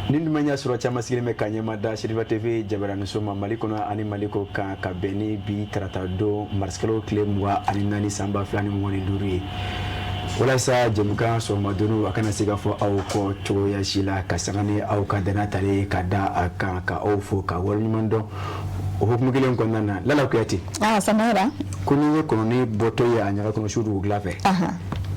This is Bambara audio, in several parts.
Ni ɲuman y'a sɔrɔ caman sigilen bɛ ka ɲɛma da Seriba TV jabaraniso ma Mali kɔnɔ ani Mali kɔ kan, ka bɛn ni bi tarata don marisikalo tile 24 san 2025 ye, walasa jɛmukan sɔgɔmadoni a kana se ka fɔ aw kɔ cogoya si la, ka sanga ni aw ka danaya tali ka da a kan, ka aw fo ka waleɲuman dɔn. O hukumu kelen kɔnɔna na, Lala Kuyate. Ah, Samayira. Ko n'i ye kɔnɔni bɔtɔ ye a ɲaga kɔnɔ su dugutila fɛ,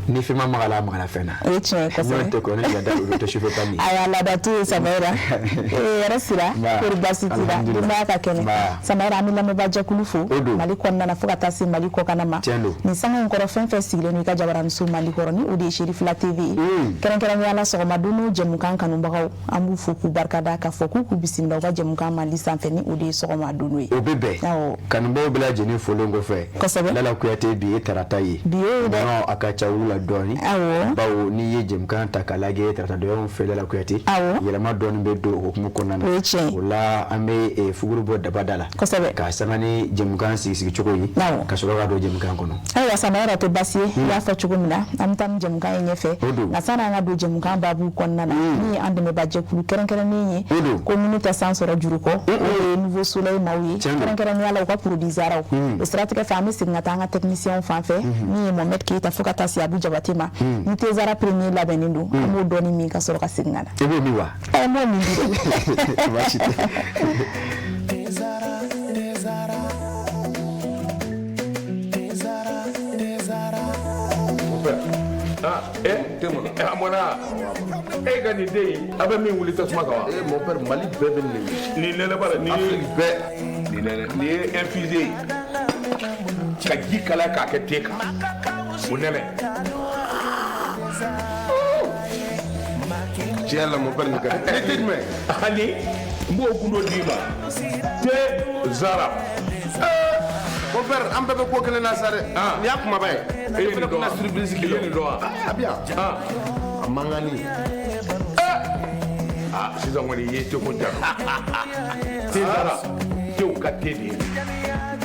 ni fɛn ma maga la, a magara fɛn na. O ye tiɲɛ ye kosɛbɛ. N'o tɛ, kɔnɔni laada o bɛ to sufɛ ta min. Ayi, a laada t'o ye, Samayira. Ee, yɛrɛ sira. Kori baasi t'i la? Denbaya ka kɛnɛ? Samayira, an bɛ lamɛnbaajɛkulu fo Mali kɔnɔna na fo ka taa se Mali kɔkanna ma. Tiɲɛ don. Nin sanga in kɔrɔ, fɛn fɛn sigilen don i ka jabaraniso Mali kɔrɔ, ni o de ye Serifila TV ye, kɛrɛnkɛrɛnnenya la sɔgɔma don jɛmukan kanubagaw, an b'u fo k'u barikada, k'a fɔ k'u k'u bisimila u ka jɛmukan mandi sanfɛ, ni o de ye sɔgɔma don ye. O bɛ bɛn. Kanubaw bɛɛ lajɛlen folen kɔfɛ, Lala Kuyate, bi ye tarata ye. Bi ye dɛ. Nɔnɔ a ka ca olu la dɔɔnin, bawo n'i ye jɛmukan ta k'a lajɛ tarata donyaw fɛ, Lala Kuyate, yɛlɛma dɔɔnin bɛ don o hukumu kɔnɔna na. O ye tiɲɛ. O la, an bɛ fuguru bɔ daba da la, k'a sanga ni jɛmukan sigi cogo ye, ka sɔrɔ ka don jɛmukan kɔnɔ. Ayiwa Samayira, tɛ baasi ye. I y'a fɔ cogo min na, an bɛ taa ni jɛmukan ye ɲɛfɛ. Nka sani an ka don jɛmukan baabu kɔnɔna na, min ye an dɛmɛbaa jɛkulu kɛrɛnkɛrɛnnen ye, ko minnu tɛ san sɔrɔ juru kɔ, o ye Nouveau Soleil maaw ye, kɛrɛnkɛrɛnnenya la u ka produit Zaraw. O siratigɛ fɛ, an bɛ segin ka taa an ka technicien fan fɛ, min ye Mohamed Keyita fo ka taa se Abu Jabate ma. Ni thé Zara premier labɛnnen don, an b'o dɔɔnin min ka sɔrɔ ka segin ka na. I b'o min wa? Ɛ, n b'o min di dɛ. Baasi tɛ. Tezara, Tezara, Tezara, Tezara. Ah, eh, eh, a mɔna e ka nin den in, a bɛ min wuli tasuma kan wa? Eh, mon père, Mali bɛɛ bɛ nin nin nɛnɛ b'a la nin ye. Afrique bɛɛ. Nin nɛnɛ, nin ye infusé ye ka ji kalaya k'a kɛ te kan, o nɛnɛ. Tiɲɛ la, mon père, nin ka di. Ni te jumɛn? Ani n b'o gundo d'i ma, te Zara. Mon père, an bɛɛ bɛ ko kelen na sa dɛ. Ah. Nin y'a kumaba ye. E ye nin dɔn wa? Surprise I ye nin dɔn wa? A bɛ yan. Ah. A mankanni. Ah, sisan kɔni i ye teko ja. Te Zara, tew ka te de ye.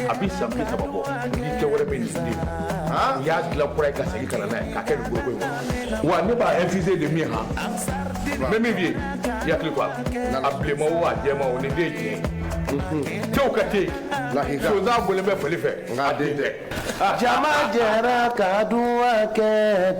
A bi san 30 bɔ, ni te wɛrɛ bɛ nin den. U y'a dilan kura ye ka segin ka na n'a ye k'a kɛ nin foroko in kɔnɔ. Wa ne b'a infusé de min han, n bɛ min f'i ye, i hakili to a la. A bilenman o, a jɛman o, nin den ye tiɲɛ ye. Tew ka te. Lakika. Sonsan bɔlen bɛ fali fɛ. Nka a den tɛ. Jama jɛra ka duwa kɛ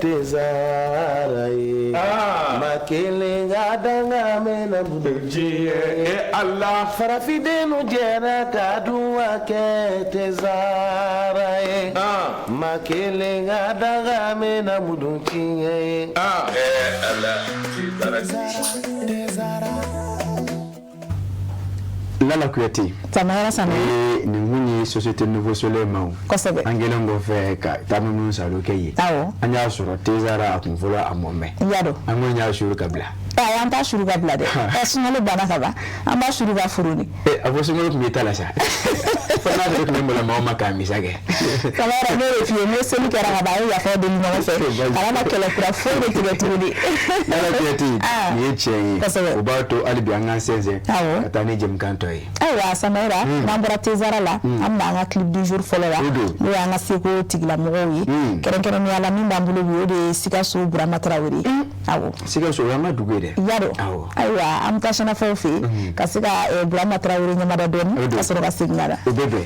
Tezara ye. Ah. Ma kelen ka danga mɛnna bolo. Diɲɛ e Ala. Farafindenw jɛra ka duwa kɛ Tezara ye. Ah. Ma kelen ka danga mɛnna mudu tiɲɛ ye. Ah. Eh Ala, te Zara. Tezara. Lala Kuyate. Samayira, Samayira. Ee, nin kun ye société Nouveau Soleil ma o. Kosɛbɛ. An kɛlen kɔfɛ ka taa minnu salo kɛ yen. An y'a sɔrɔ thé Zara a kun fɔlɔ a mɔ mɛn. I y'a dɔn. An kɔni y'a suru ka bila. Ayi, an t'a suru ka bila dɛ. Ɛ, sunkalo banna ka ban, an b'a suru ka furu ni. Ee, a fɔ sunkalo tun bɛ ta la sa. Fo n'a sɔrɔ tun bɛ malo maaw ma k'a misa kɛ. Samayira, n'o de f'i ye, n ko seli kɛra ka ban, an ye yafa deli ɲɔgɔn fɛ, kana na kɛlɛ kura foyi de tigɛ tuguni. Lala Kuyate. Ah. Nin ye tiɲɛ ye. Kosɛbɛ. O b'a to hali bi an k'an sɛnsɛn. Ka taa ni jɛmukan tɔ ye. Ayiwa Samayira, n'an bɔra thé Zara la, an bɛna an ka clip du jour fɔlɔ la, O don. n'o y'an ka seko tigilamɔgɔw ye. Kɛrɛnkɛrɛnnenya la, min b'an bolo bi, o de ye Sikaso Burama Tarawele ye. Awɔ. Sikaso, o y'an ka dugu ye dɛ. I y'a dɔn. Ayiwa, an bɛ taa sɛnɛfɔw fɛ yen ka se ka Burama Tarawele ɲɛmada dɔɔni, O don. ka sɔrɔ ka segin ka na. O bɛ bɛn.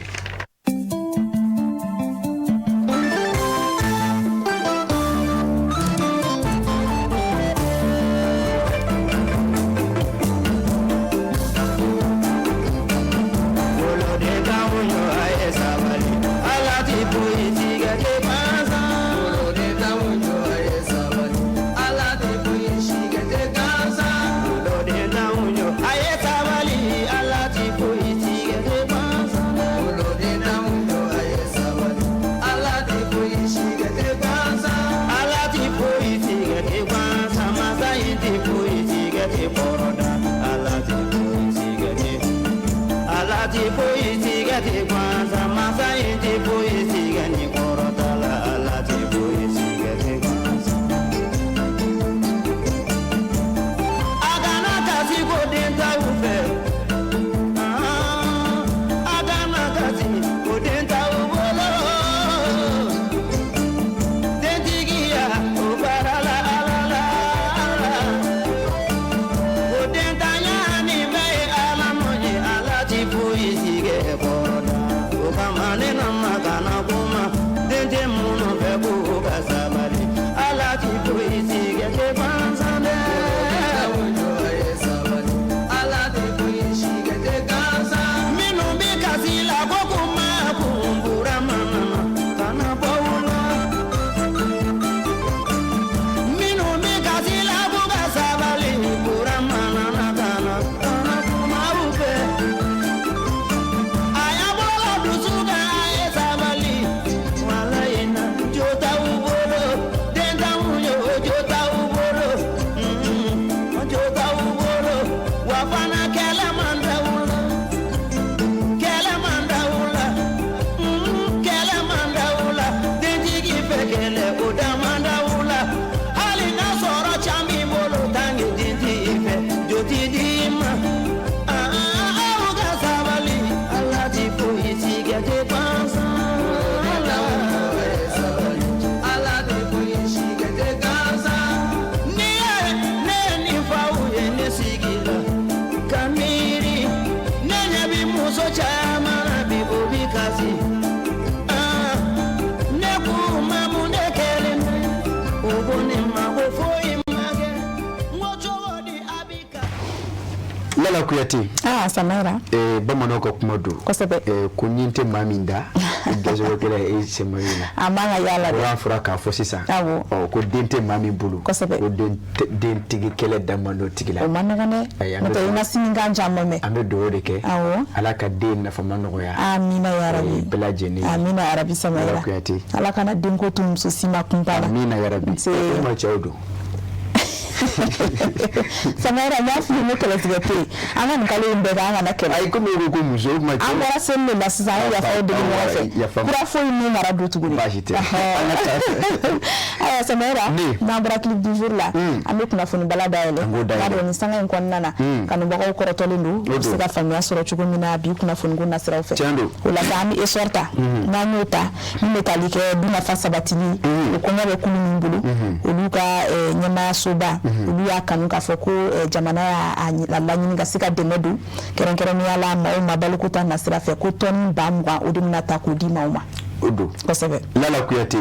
A ye sabali, Ala ti foyi tigɛ. ne ma ko foyi ma kɛ n ko cogo di a bi ka. Lala Kuyate. Aa Samayira. Bamananw ka kuma don. Kosɛbɛ. Ko ɲin tɛ maa min da gɛsɛgɛ kɛlɛ e sen ma la. A man ka y'a la dɛ. O y'a fɔra k'a fɔ sisan. Awɔ. Ɔ ko den tɛ maa min bolo. Kosɛbɛ. Ko dentigi kɛlɛ da man d'o tigi la. O man nɔgɔn dɛ. Ayi, an N'o bɛ tɛ i ma sinikan caman mɛn. An bɛ dugawu de kɛ. Awɔ. Ala ka den nafama nɔgɔya. Amina yarabi. Bɛɛ lajɛlen ye. Amina yarabi Samayira. Lala Kuyate. Ala kana denko to muso si ma kunpa la. Amina yarabi. Nse. E ma cɛw don. Samayira n y'a f'i ye n ko kɛlɛtigɛ tɛ yen. An ka nin kalo in bɛɛ kɛ an kana kɛlɛ. Ayi komi e ko ko muso o kuma An cɛw. bɔra seli de la sisan an ye yafaw deli ɲɔgɔn fɛ. Yafa ma. Kura foyi min mara don tuguni. Baasi tɛ. An ka taa. Ayiwa Samayira. Ne. N'an bɔra clip du jour la. An bɛ kunnafoni bala dayɛlɛ. An k'o dayɛlɛ. B'a dɔn nin sanga in kɔnɔna na. Kanubagaw kɔrɔtɔlen don. U bɛ se ka faamuya sɔrɔ cogo min na bi kunnafoniko nasiraw fɛ. Tiɲɛ don. O la sa an bɛ essor ta. N'an y'o ta min bɛ tali kɛ dunkafa sabatili. O kɔɲɔ bɛ kulu min bolo. Olu ka ɲɛmaayasoba. Olu y'a kanu k'a fɔ ko jamana y'a laɲini ka se ka dɛmɛ don kɛrɛnkɛrɛnnenya la maa o maa baloko ta nasira fɛ ko tɔni 20,000 o de bɛna ta k'o di maaw ma. O don. Kosɛbɛ. Lala Kuyate.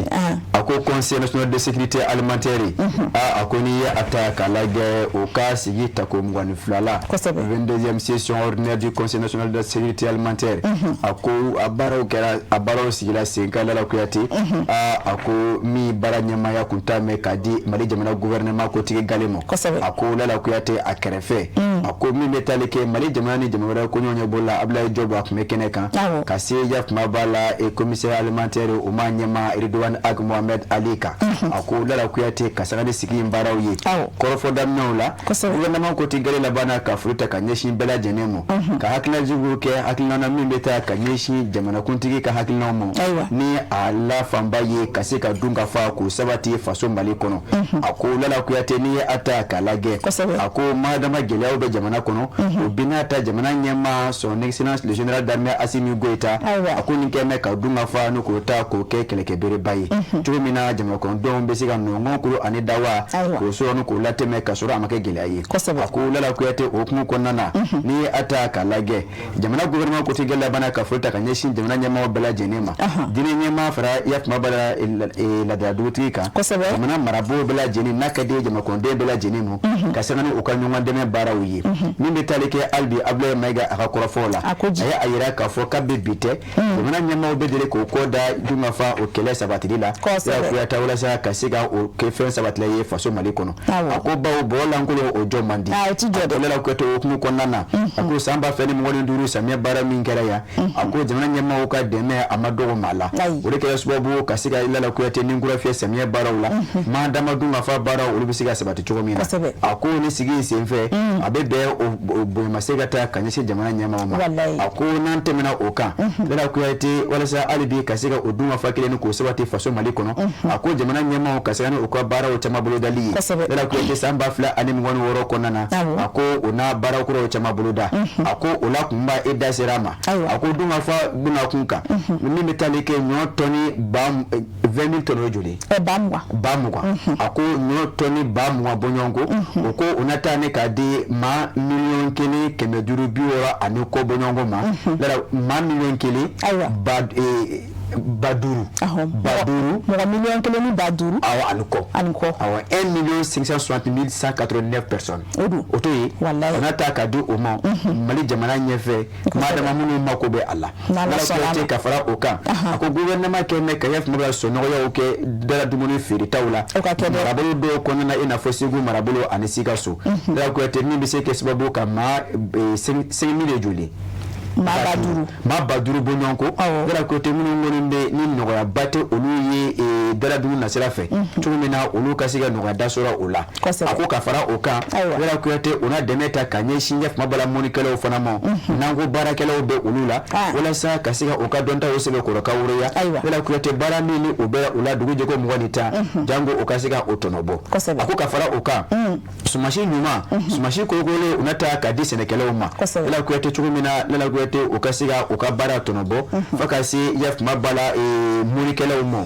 A ko Conseil national de sécurité alimentaire. A ko n'i ye a ta k'a lajɛ o ka sigi tako 22 la. Kosɛbɛ. 22e session ordinaire du Conseil national de sécurité alimentaire. A ko a baaraw kɛra a baaraw sigila sen kan Lala Kuyate. A ko min baara ɲɛmaaya kun t'a mɛn k'a di Mali jamana gouvernement kotigi gale ma. Kosɛbɛ. A ko Lala Kuyate a kɛrɛfɛ. A ko min bɛ taali kɛ Mali jamana ni jamana wɛrɛ koɲɛw ɲɛbɔ la Abdoulaye Diop a tun bɛ kɛnɛ kan. Awɔ. Ka se yakuma b'a la commissaire alimentaire o ma ɲɛma Ridwan Ag Mohamed Ali kan. A ko Lala Kuyate ka sanga ni sigi in baaraw ye. Kɔrɔfɔ daminɛw la. Kosɛbɛ. Gouvernement kotigi gale labanna ka foli ta ka ɲɛsin bɛɛ lajɛlen ma. Ka hakilinajuguw kɛ hakilina na min bɛ taa ka ɲɛsin jamanakuntigi ka hakilinaw ma. Ayiwa. Ni a la fanba ye ka se ka dun ka fa k'o sabati faso Mali kɔnɔ. A ko Lala Kuyate n'i ye a ta k'a lajɛ. Kosɛbɛ. A ko madama gɛlɛyaw bɛ jamana kɔnɔ. O bina ta jamana ɲɛmaa son excellence le général d'armée Assimi Goïta. Ayiwa. A ko nin kɛ mɛ ka dun ka fa ni k'o ta k'o kɛ kɛlɛkɛbereba ye. Cogo min na jamana kɔnɔdenw bɛ se ka nɔngɔn kolo ani dawa. Ayiwa. K'o sɔrɔ ni k'o latɛmɛ ka sɔrɔ a ma kɛ gɛlɛya ye. Kosɛbɛ. A ko Lala Kuyate o hukumu kɔnɔna na. N'i ye a ta k'a lajɛ jamana gouvernement kotigi labanna ka foli ta ka ɲɛsin jamana ɲɛmaaw bɛɛ lajɛlen ma. Diinɛ ɲɛmaa fara yakuma b'a la laadala dugutigi kan. Kosɛbɛ. Jamana marabolo bɛɛ lajɛlen n'a ka di ye jamana kɔnɔden bɛɛ lajɛlen ma. Ka sanga ni u ka ɲɔgɔn dɛmɛ baaraw ye. Min bɛ taali kɛ hali bi Abdoulaye Mayiga a ka kɔrɔfɔw la. A ko ji. A ye a yira k'a fɔ k'a bɛ bi tɛ. Jamana ɲɛmaaw bɛ deli k'o kɔ da dunkafa o kɛlɛ sabatili la. Kosɛbɛ. Lala Kuyate walasa ka se ka o kɛ fɛn sabatila ye faso Mali kɔnɔ. Awɔ. A ko bawo bɔrɔ lankolon o jɔ man di. A o ti jɔ dɛ. A ko Lala Kuyate o hukumu kɔnɔna na. A ko san 2025 samiyɛ baara min kɛra yan. A ko jamana ɲɛmaaw ka dɛmɛ a ma dɔgɔ maa la. Ayi. O de kɛra sababu ka se ka Lala Kuyate ni kura fiyɛ samiyɛ baaraw la. Maa dama dunkafa baaraw olu bɛ se ka sabati cogo min na. Kosɛbɛ. A ko ni sigi in senfɛ a bɛ bɛn o bonyamase ka taa ka ɲɛsin jamana ɲɛmaaw ma. Walayi. A ko n'an tɛmɛna o kan. Lala Kuyate walasa hali bi ka se ka o dunkafa kelen ni k'o sabati faso Mali kɔnɔ. A ko jamana ɲɛmaaw ka se ka ni u ka baaraw caman bolodali ye. Kosɛbɛ. Lala Kuyate san 2026 kɔnɔna na. Awɔ. A ko o n'a baara kuraw caman boloda. A ko o la kunba e da sera a ma. Ayiwa. A ko dunkafa bunakun kan. Min bɛ taali kɛ ɲɔ tɔni 20 000 tonnes o joli ye? 20,000. 20,000. A ko ɲɔ tɔni 20,000 bɔɲɔgɔnko. O ko o na taa ne k'a di maa 1,560,000 ani kɔ bɔɲɔgɔnko ma. Lala maa miliyɔn kelen. Ayiwa. Ba duuru. Ahɔ. Ba duuru. Mɔgɔ 1,500,000. Awɔ ani kɔ. Ani kɔ. Awɔ 1 560 189 personnes. O don. O t'o ye. Walayi. O na ta k'a di o ma. Mali jamana ɲɛfɛ. Maa dama minnu mako bɛ a la. N'Ala Lala sɔnna a ma. Kuyate ka fara o kan. A ko gouvernement kɛ mɛ ka yafama bila sɔnɔgɔyaw kɛ dala dumuni feeretaw la. O ka kɛ dɛ. Marabolo dɔw kɔnɔna na i n'a fɔ Segu marabolo ani Sikaso. Lala Kuyate min bɛ se kɛ sababu ka maa 5 000 ye joli ye? Maa 5,000. Maa 5,000 bɔɲɔgɔn ko. Awɔ. Lala Kuyate minnu kɔni bɛ ni nɔgɔyaba tɛ olu ye dala dumuni nasira fɛ. Cogo min na olu ka se ka nɔgɔya da sɔrɔ o la. Kosɛbɛ. A ko ka fara o kan. Ayiwa. Lala Kuyate o na dɛmɛ ta ka ɲɛsin yafama bala mɔnikɛlaw fana ma. N'an ko baarakɛlaw bɛ olu la. Walasa ka se ka u ka dɔntaw sɛbɛkɔrɔ ka woroya. Ayiwa. Lala Kuyate baara min ni o bɛ u la dugu jɛko 20 ni 10. Jango o ka se ka o tɔnɔ bɔ. Kosɛbɛ. A ko ka fara o kan. Sumasi ɲuman. Sumasi kolokololen o na ta ka di sɛnɛkɛlaw ma. Kosɛbɛ. Lala Kuyate cogo min na Lala Kuyate Kuyate u ka se ka u ka baara tɔnɔbɔ fo ka se yafuma ba la mɔnnikɛlaw ma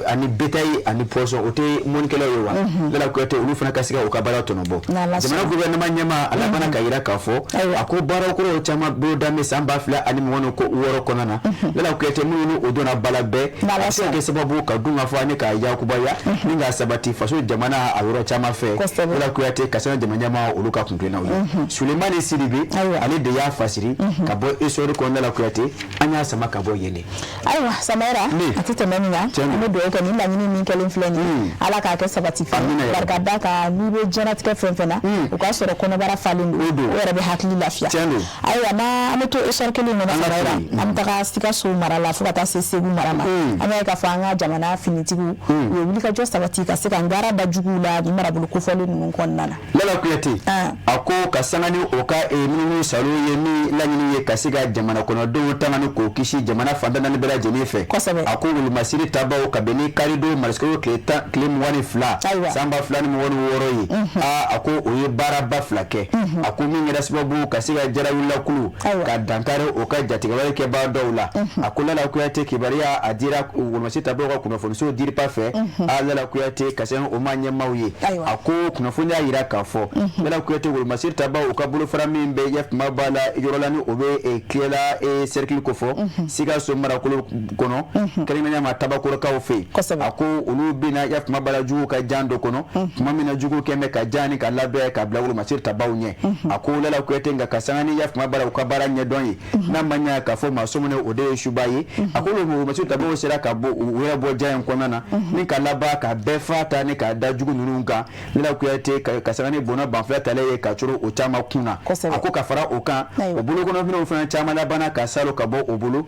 ani bétail ani poisson, o tɛ mɔnnikɛlaw ye wa? Lala Kuyate, olu fana ka se ka u ka baara tɔnɔbɔ. Jamana gouvernement ɲɛmaa, a labanna ka jira k'a fɔ a ko baara kuraw caman boloda bɛ san 2026 kɔnɔna na. Lala Kuyate, minnu ni o donna ba la bɛɛ, a bɛ se ka kɛ sababu ka dun ka fɔ ani k'a yakubaya ni k'a sabati faso jamana a yɔrɔ caman fɛ. Lala Kuyate, ka sanga jamana ɲɛmaa olu ka kuntilennaw ye, Sulemani Sidibe, ale de y'a fasiri ka bɔ Essor kɔnɔ. Lala Kuyate, an y'a sama ka bɔ yen de. Ayiwa Samayira, a tɛ tɛmɛ nin kan. An bɛ dugawu kɛ, nin laɲini min kɛlen filɛ nin ye, Ala k'a kɛ sabati fɛn. Barika da kan, n'i bɛ diɲɛlatigɛ fɛn fɛn na, o k'a sɔrɔ kɔnɔbara falen don, o yɛrɛ bɛ hakili lafiya. Ayiwa, n'an bɛ to Essor kelen kɔnɔ, Samayira, an bɛ taga Sikaso mara la fo ka taa se Segu mara ma. An b'a ye k'a fɔ an ka jamana finitigiw, u ye wulikajɔ sabati ka se ka baara da juguw la nin marabolo kofɔlen ninnu kɔnɔna na. Lala Kuyate, a ko ka sanga ni o ka munumunu salo ye min laɲini ye ka se ka jamana kɔnɔdenw tanga ni k'o kisi jamana fan 14 bɛɛ lajɛlen fɛ. A ko wolomasiri tabaw ka bɛn ni karidon marisikalo tile 22 san 2026 ye, aa, a ko o ye baaraba fila kɛ. A ko min kɛra sababu ka se ka jarawulilakulu ka dankari o ka jatigɛwale kɛbaa dɔw la. A ko Lala Kuyate, kibaruya a dira wolomasiri tabaw ka kunnafoniso DIRPA fɛ. Aa, Lala Kuyate, ka sanga o ma ɲɛmaaw ye, a ko kunnafoni y'a jira k'a fɔ Lala Kuyate, wolomasiri tabaw u ka bolofara min bɛ yafuma ba la yɔrɔ la ni o bɛ Kilela cercle kofɔ Sikaso marakolo kɔnɔ, kɛrɛnkɛrɛnnenya ma Tabakɔrɔkaw fɛ yen, a ko olu bɛna yafuma ba la juguw ka jan dɔ kɔnɔ tuma min na juguw kɛn bɛ ka jan ni ka labɛn ka bila wolomasiri tabaw ɲɛ. A ko Lala Kuyate, nka ka sanga ni yafuma ba la u ka baara ɲɛdɔn ye, n'a ma ɲɛ k'a fɔ maa sɔminen o de ye suba ye, a ko wolomasiri tabaw sera ka bɔ u yɛrɛ bɔ jan in kɔnɔna na ni ka laban ka bɛɛ fa ta ni k'a da jugu ninnu kan. Lala Kuyate, ka sanga ni bɔnɛ banfula talen ye ka coro o caman kun na. A ko ka fara o kan, o bolokɔnɔminɛnw fana caman labanna ka salo ka bɔ o bolo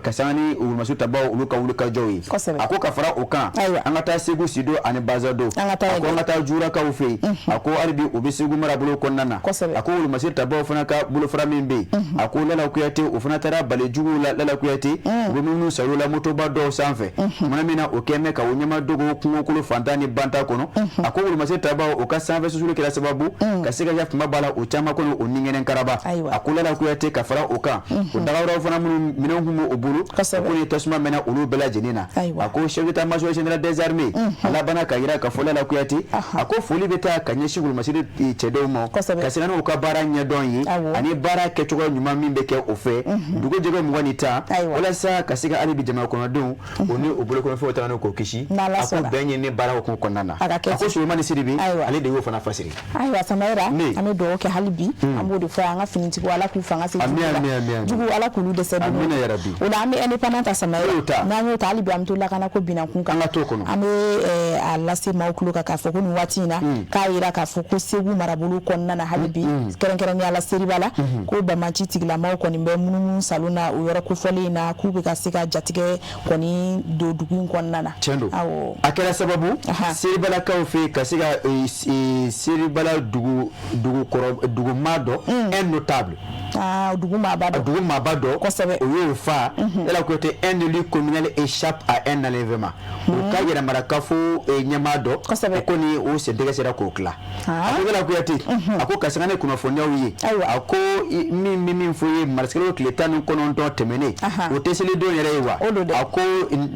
ka sanga ni wolomasiri tabaw olu ka wulikajɔw ye. A ko ka fara o kan, an ka taa Segu Sido ani Bazado. A ko an ka taa Jurakaw fɛ yen. A ko hali bi u bɛ Segu marabolo kɔnɔna na. A ko wolomasiri tabaw fana ka bolofara min bɛ yen, a ko Lala Kuyate, o fana taara bali juguw la. Lala Kuyate, u bɛ minnu salo la motoba dɔw sanfɛ tuma min na o kɛn bɛ ka u ɲɛmadogo kungokolo fantan ni banta kɔnɔ. A ko wolomasiri tabaw o ka sanfɛ susuli kɛra sababu ka se ka yafuma ba la o caman kɔnɔ o ningɛnɛ karaba. A ko Lala Kuyate, ka fara o kan, o dagayɔrɔ fana minnu minɛnw tun b'o bolo, ko ni tasuma mɛnɛ olu bɛɛ lajɛlen na. A ko chef d'état-major général des armées, a labanna ka jira k'a fɔ Lala Kuyate, a ko foli bɛ taa ka ɲɛsin wolomasiri cɛdenw ma ka sanga n'u ka baara ɲɛdɔn ye ani baara kɛcogo ɲuman min bɛ kɛ o fɛ dugu jɛgɛ 20 ni 10, walasa ka se ka hali bi jamana kɔnɔdenw o ni u bolokɔnɔfɛnw tanga ni k'o kisi. A ko bɛn ɲini baara hukumu kɔnɔna na. A ko Sulemani Sidibe, ale de y'o fana fasiri. Ayiwa Samayira, an bɛ dugawu kɛ hali bi, an b'o de fɔ an ka finitigiw, Ala k'u fanga se jugu, Ala k'olu dɛsɛ. O la an bɛ Indépendant ta Samayira, n'an y'o ta, hali bi an bɛ to lakana ko binna kun kan. An ka t'o kɔnɔ. An bɛ a lase maaw tulo kan k'a fɔ ko nin waati in na, k'a jira k'a fɔ ko Segu marabolo kɔnɔna na, hali bi kɛrɛnkɛrɛnnenya la Seriba la, ko banbaanci tigilamaw kɔni bɛ munumunu salon na o yɔrɔ kofɔlen in na, k'u bɛ ka se ka jatigɛ kɔni don dugu in kɔnɔna na. Tiɲɛ don, a kɛra sababu Seribalakaw fɛ ka se ka Seribala dugu dugukɔrɔ dugu maa dɔ, un notable, dugu maaba dɔ, dugu maaba dɔ, o y'o fa. Yala ko tɛ, un élu communal échappe à un enlèvement. U ka yɛrɛmarakafo ɲɛmaa dɔ, o kɔni o sentigɛ sera k'o tila. A ko Lala Kuyate, a ko ka sanga ni kunnafoniyaw ye, a ko min bɛ min fɔ ye, marisikalo tile 19 tɛmɛnen, o tɛ selidon yɛrɛ ye wa? A ko